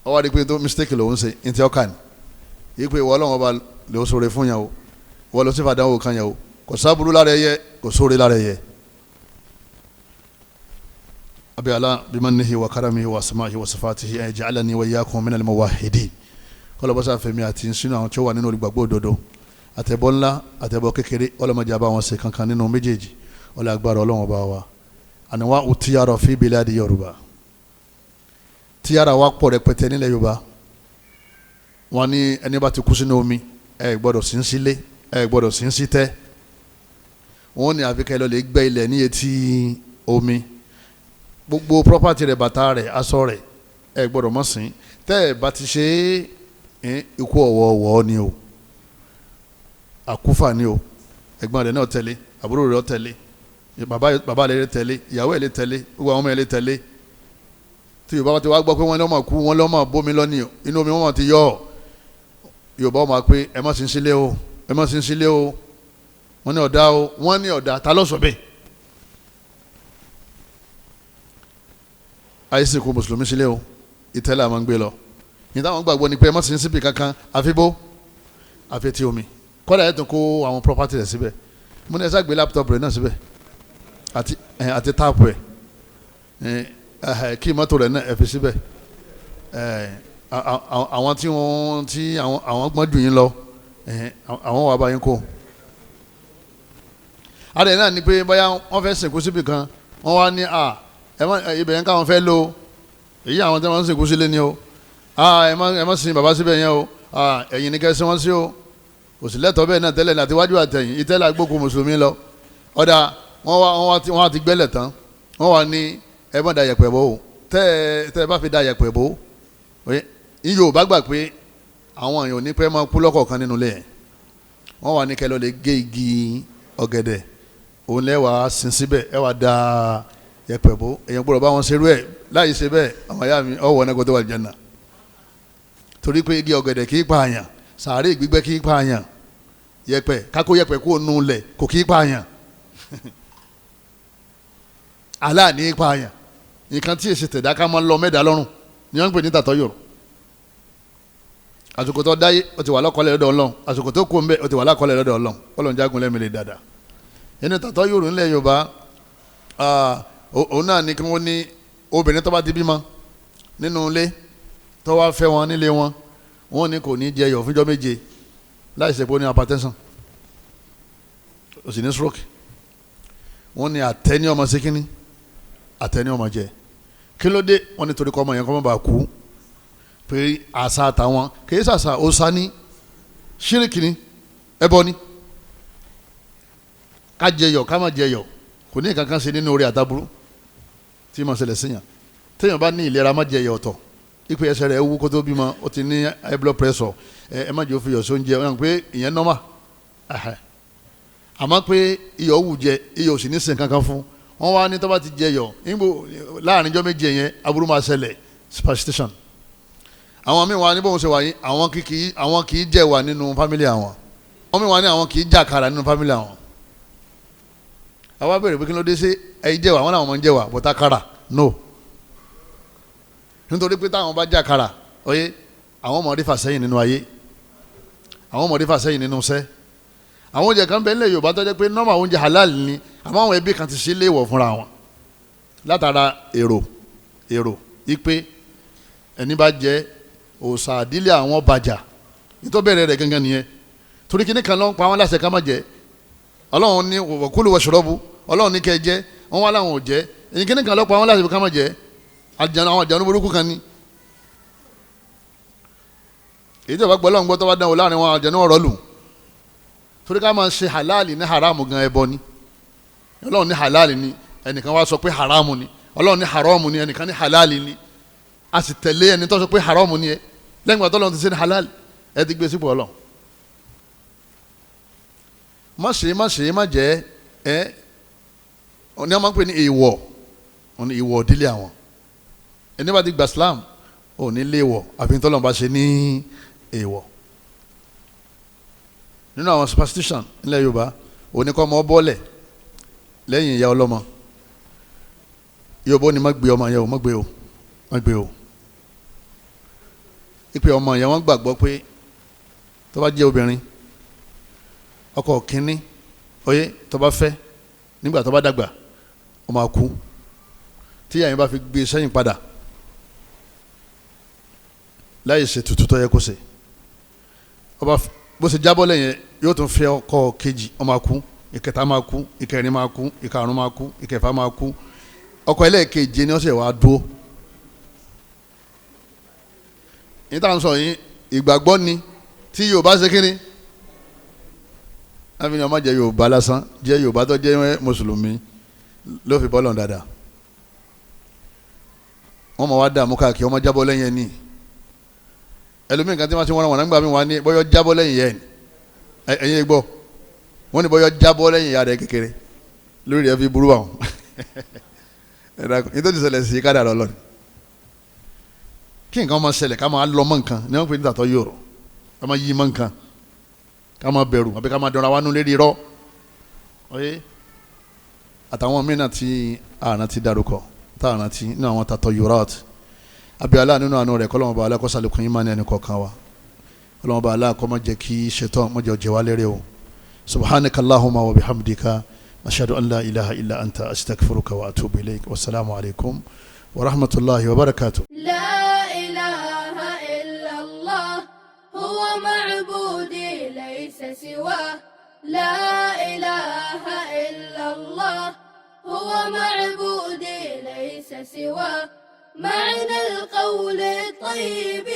B: ó wá di pé tó mistake lòún ṣe ní ti ọkàn yìí pé ìwọ Ọlọ́run ọba lè sọ̀rọ̀ fún yẹn o, ìwọ ló sì fàdánwò kan yẹn o, kò sábúrú lára ẹyẹ, kò sóore lára ẹyẹ. Abi ala bimannihi wa karamihi wa asma'ihi wa sifatihi an yaj'alani wa iyyakum minal muwahhidin. Kọlọbọsà fẹmi àti sínú àwọn tí ó wà nínú olùgbàgbọ́ òdodo, àtẹ̀bọ ńlá àtẹ̀bọ kékeré, ọlọmọdé àbá wọn ṣe kankan nínú méjèèjì. Ọlọ agbára Ọlọ́run bá wa. Àníwá tiyara fi biladi Yorùbá, tiyara wa pọ̀ rẹpẹtẹ nílẹ̀ Yorùbá. Wọn ní ẹni bá ti kú sínú omi, ẹ gbọ́dọ̀ sí ń sílé, ẹ gbọ́dọ̀ sí ń sí tẹ́. Wọn ní àfikẹ́ lọ lè gbẹ́ ilẹ̀ ní etí omi, gbogbo property rẹ̀, bàtà rẹ̀, aṣọ rẹ̀, ẹ gbọ́dọ̀ mọ̀ sí. Tẹ́ ẹ bá ti ṣe é, ikú ọ̀wọ̀ọ̀wọ̀ ni o, àkúfà ni o. Ẹ̀gbọ́n rẹ̀ náà tẹ̀lé, àbúrò rẹ̀ tẹ̀lé, bàbá rẹ̀ tẹ̀lé, ìyàwó ẹ̀ lè tẹ̀lé, gbogbo àwọn ọmọ ẹ̀ lè tẹ̀lé. Tí Yorùbá bá ti wá gbọ́ pé wọ́n lọ́mọ kú, wọ́n lọ́mọ bómi lọ́ní, inú omi wọ́n ti yọ ọ́. Yorùbá wọn máa pé ẹ má sin sílé o, ẹ má sin sílé o. Wọ́n ní ọ̀dà o, wọ́n ní ọ̀dà, ta ló sọ bẹ́ẹ̀? Àìsàn kò mùsùlùmí sílé o, ìtẹ́lẹ̀ àmọ́ ń gbé lọ. Ní táwọn gbàgbọ́ ni pé ẹ má sin síbi kankan, àfi bó, àfi etí omi. Kọ́dà ẹ̀ tún kó àwọn property rẹ̀ síbẹ̀. Mo ní ẹ sá gbé laptop rẹ̀ náà síbẹ̀, àti táàpù ẹ̀, kí mọ́tò rẹ̀ náà ẹ fi síbẹ̀. Àwọn tí wọ́n tí àwọn gbọ́n jù yín lọ, àwọn wà bá yín kó. Adé náà ni pé bóyá wọ́n fẹ́ sìnkú síbi kan, wọ́n wá ní à ibẹ̀ yẹn káwọn fẹ́ lò, èyí àwọn tí wọ́n ń sìnkú sílé ni o. Ẹ má sin bàbá síbẹ̀ yẹn o, ẹ̀yìn ni kẹ́ sin wọ́n sí o. Kò sì lẹ́tọ̀ọ́ bẹ́ẹ̀ náà tẹ́lẹ̀ àti wájú àtẹ̀yìn, ìtẹ́lẹ̀ àgbókù mùsùlùmí lọ. Ọ̀dà wọ́n wá ti gbẹ́lẹ̀ tán, wọ́n wá ní ẹ má da yẹ̀pẹ̀ bò ó. Tẹ́ ẹ bá fi da yẹ̀pẹ̀ bò ó, Yorùbá gbà pé àwọn èèyàn ò ní pẹ́ máa kú lọ́kọ̀ọ̀kan nínú ilé yẹn. Wọ́n wá ní kẹ́ lọ lè gé igi ọ̀gẹ̀dẹ̀, òun lẹ́wàá sin síbẹ̀, ẹ wá da yẹ̀pẹ̀ bò. Èèyàn gbọ́dọ̀ bá wọn ṣerú ẹ̀. Láì ṣe bẹ́ẹ̀, àwọn ìyá mi ọ̀wọ́ náà kó tó wà lìjánà. Torí pé igi ọ̀gẹ̀dẹ̀ kì í pààyàn, sàárè gbígbẹ́ kì í pààyàn, yẹ̀pẹ̀ kákó yẹ̀pẹ̀ kó nu lẹ̀ kò kì í pààyàn, aláàní pààyàn. Nǹkan tí èsì tẹ̀dá ká máa ń lọ mẹ́ta lọ́rùn ni wọ́n ń pè ní tàtọ́ yòrò. Àsìkò tó dáyé ó ti wà lákọọ́lẹ̀ lọ́dọ̀ Ọlọ́run, àsìkò tó kú ńbẹ̀ ó ti wà lákọọ́lẹ̀ lọ́dọ̀ Ọlọ́run. Ọlọ́run jágun lẹ́mi lè dàda. Ẹni tàtọ́ yòrò ńlẹ̀ Yorùbá, òun náà ni kí wọ́n ní obìnrin tó bá ti bímọ nínú ilé tó wá fẹ́ wọn nílé wọn, wọ́n ní kò ní jẹyọ̀ fúnjọ́ méje láì ṣe pé ó ní hypertension, ó sì ní stroke. Wọ́n ní àtẹ́ní ọmọ sí kínní, àtẹ́ní ọmọ jẹ. Kí ló dé? Wọ́n ní torí kọ́ ọmọ yẹn kọ́ mọ́ bá kú. Pé àṣà àtàwọn kì í ṣàṣà, òòṣà ní, ṣíríkì ní, ẹbọ ní. Ká jẹyọ̀ ká má jẹyọ̀ kò ní kankan ṣe nínú orí àtàbúrú tí mo ṣẹlẹ̀ síyàn. Téèyàn bá ní ìlera má jẹyọ̀ ọ̀tọ̀, ipe ẹsẹ̀ rẹ̀ wú kó tó bímọ, ó ti ní high blood pressure, ẹ má jẹ́ ó fi yọ̀ sóúnjẹ, ọ̀hún pé ìyẹn nọ́mà. Àmọ́ pé iyọ̀ wù jẹ, iyọ̀ ò sì ní sìn kankan fún wọn. Wá ní tó bá ti jẹ yọ̀ níbo láàrin ijọ́ méje yẹn, aburú máa ṣẹlẹ̀, superstition. Àwọn míì wá ní bóun ṣe wà yín, àwọn kì í jẹ wà nínú fámìlì àwọn. Àwọn míì wá ní àwọn kì í jàkàrà nínú fámìlì àwọn. Àwa béèrè pé kí ló dé sí ẹ̀yin jẹ wà, wọn làwọn máa ń jẹ wà bọ́tà kàrà no. Nítorí pé táwọn bá jàkàrà, oyè àwọn ọmọdé fà sẹ́yìn nínú ayé, àwọn ọmọdé fà sẹ́yìn nínú sẹ́. Àwọn oúnjẹ kan bẹ́ẹ̀ lẹ̀ Yorùbá tó jẹ́ pé nọ́mà oúnjẹ halal ni, àmọ́ àwọn ẹbí kan ti ṣe léèwọ̀ fúnra wọn látara èrò ipe ẹni bá jẹ òòṣà àdílé àwọn bàjá. Nítorí bẹ̀rẹ̀ rẹ̀ gangan nìyẹn. Torí kíní kan ló ń pa wọn láṣẹ ká má jẹ. Ọlọ́run ní wọ̀kúlù wọ̀ṣọ́rọ́bù, Ọlọ́run ní kẹ́ jẹ, wọ́n wá láwọn ò jẹ. Èyí kíní kan ló pa wọn láṣẹ ká má jẹ, àwọn àjànú burúkú kan ní. Èyí tó bá gbọ́ Ọlọ́run gbọ́ tó bá dánwò láàrin wọn, àjànú ọ̀rọ̀ lù. Torí ká máa ṣe halali ní haramu gan ẹbọ ni. Ọlọ́run ní halali ni, ẹnìkan wá sọ pé haramu ni. Ọlọ́run ní haramu ni, ẹnìkan ní halali ni. A sì tẹ̀lé ẹni tó sọ pé haramu ni ẹ lẹ́yìn ìgbà tọ́lọ́run ti ṣe ní halali, ẹ ti gbé sípò Ọlọ́run. Má ṣe má ṣe má jẹ ẹ ní wọ́n máa ń pè ní èèwọ̀, ní èèwọ̀ ìdílé àwọn. Ẹni bá ti gba Islam ò ní léèwọ̀ àfi tọ́lọ́run bá ṣe ní èèwọ̀. Nínú àwọn superstition nílẹ̀ Yorùbá, òní kọ́ ọmọ bọ́ọ̀lẹ̀ lẹ́yìn ìyá ọlọ́mọ. Yorùbá ní má gbé ọmọ yẹn o, má gbé o, má gbé o. Ipe ọmọ yẹn wọ́n gbàgbọ́ pé tó bá jẹ́ obìnrin, ọkọ kínní oyè tó bá fẹ́ nígbà tó bá dàgbà ó máa kú. Tí ìyá yẹn bá fi gbé sẹ́yìn padà láì ṣe tutù tó yẹ kó ṣe, ọba bó ṣe jábọ́ lẹ́yìn yóò tún fẹ́ ọkọ kejì, ó máa kú, ìkẹta máa kú, ìkẹrin máa kú, ìkarùn máa kú, ìkẹfà máa kú, ọkọ ẹlẹ́ẹ̀keje ni wọ́n ṣe wàá dúró. Ní táwọn sọ yìí, ìgbàgbọ́ ni tí Yorùbá ṣe kí ni láfi ní ọmọ jẹ Yorùbá lásán, jẹ Yorùbá tó jẹ mùsùlùmí ló fi bọ́lọ̀ dáadáa. Wọ́n mọ̀ wá dààmú káàkiri, ọmọ jábọ́ lẹ́yìn ẹni. Ẹlòmíì kan tí wọ́n ti wọ́n wọn nígbà míì wọ́n ní bọ́yọ́ jábọ́ lẹ́yìn yẹn, ẹ̀yin gbọ́, wọ́n ní bọ́yọ́ jábọ́ lẹ́yìn ìyá rẹ̀ kékeré lórí rẹ̀ fi burú àwọn. Nítorí ṣẹlẹ̀ sí kádàrá Ọlọ́run kí nǹkan máa ṣẹlẹ̀, ká máa lọ mọ́ nǹkan ní wọ́n pè ní tàtọ́ yòrò, ká máa yí mọ́ nǹkan, ká máa bẹ̀rù àbí ká máa dọ̀ra wánú lérí irọ́. Ọ̀yẹ́ àtàwọn mìíràn tí àrùn ti dárúkọ tá àrùn ti nínú àwọn tàtọ́ yòrò àbí Allah nínú àánú rẹ̀ kọ́lọ́mọba alákọ́sálẹ̀kùn yín máa ní ẹnì kọ̀ọ̀kan wa. Kọ́lọ́mọba aláàkọ́ má jẹ́ kí ṣetán má jẹ́ ọjẹ́ wa lérè o. Subhanaka Allahumma wa bihamdika ashhadu an la ilaha illa anta astaghfiruka wa atubu ilayk. Wasalaamu alaykum wa rahmatulahi wa barakatuh.
A: لا إله إلا الله هو معبودي ليس سواه، لا إله إلا الله هو معبودي ليس سواه، معنى القول الطيب.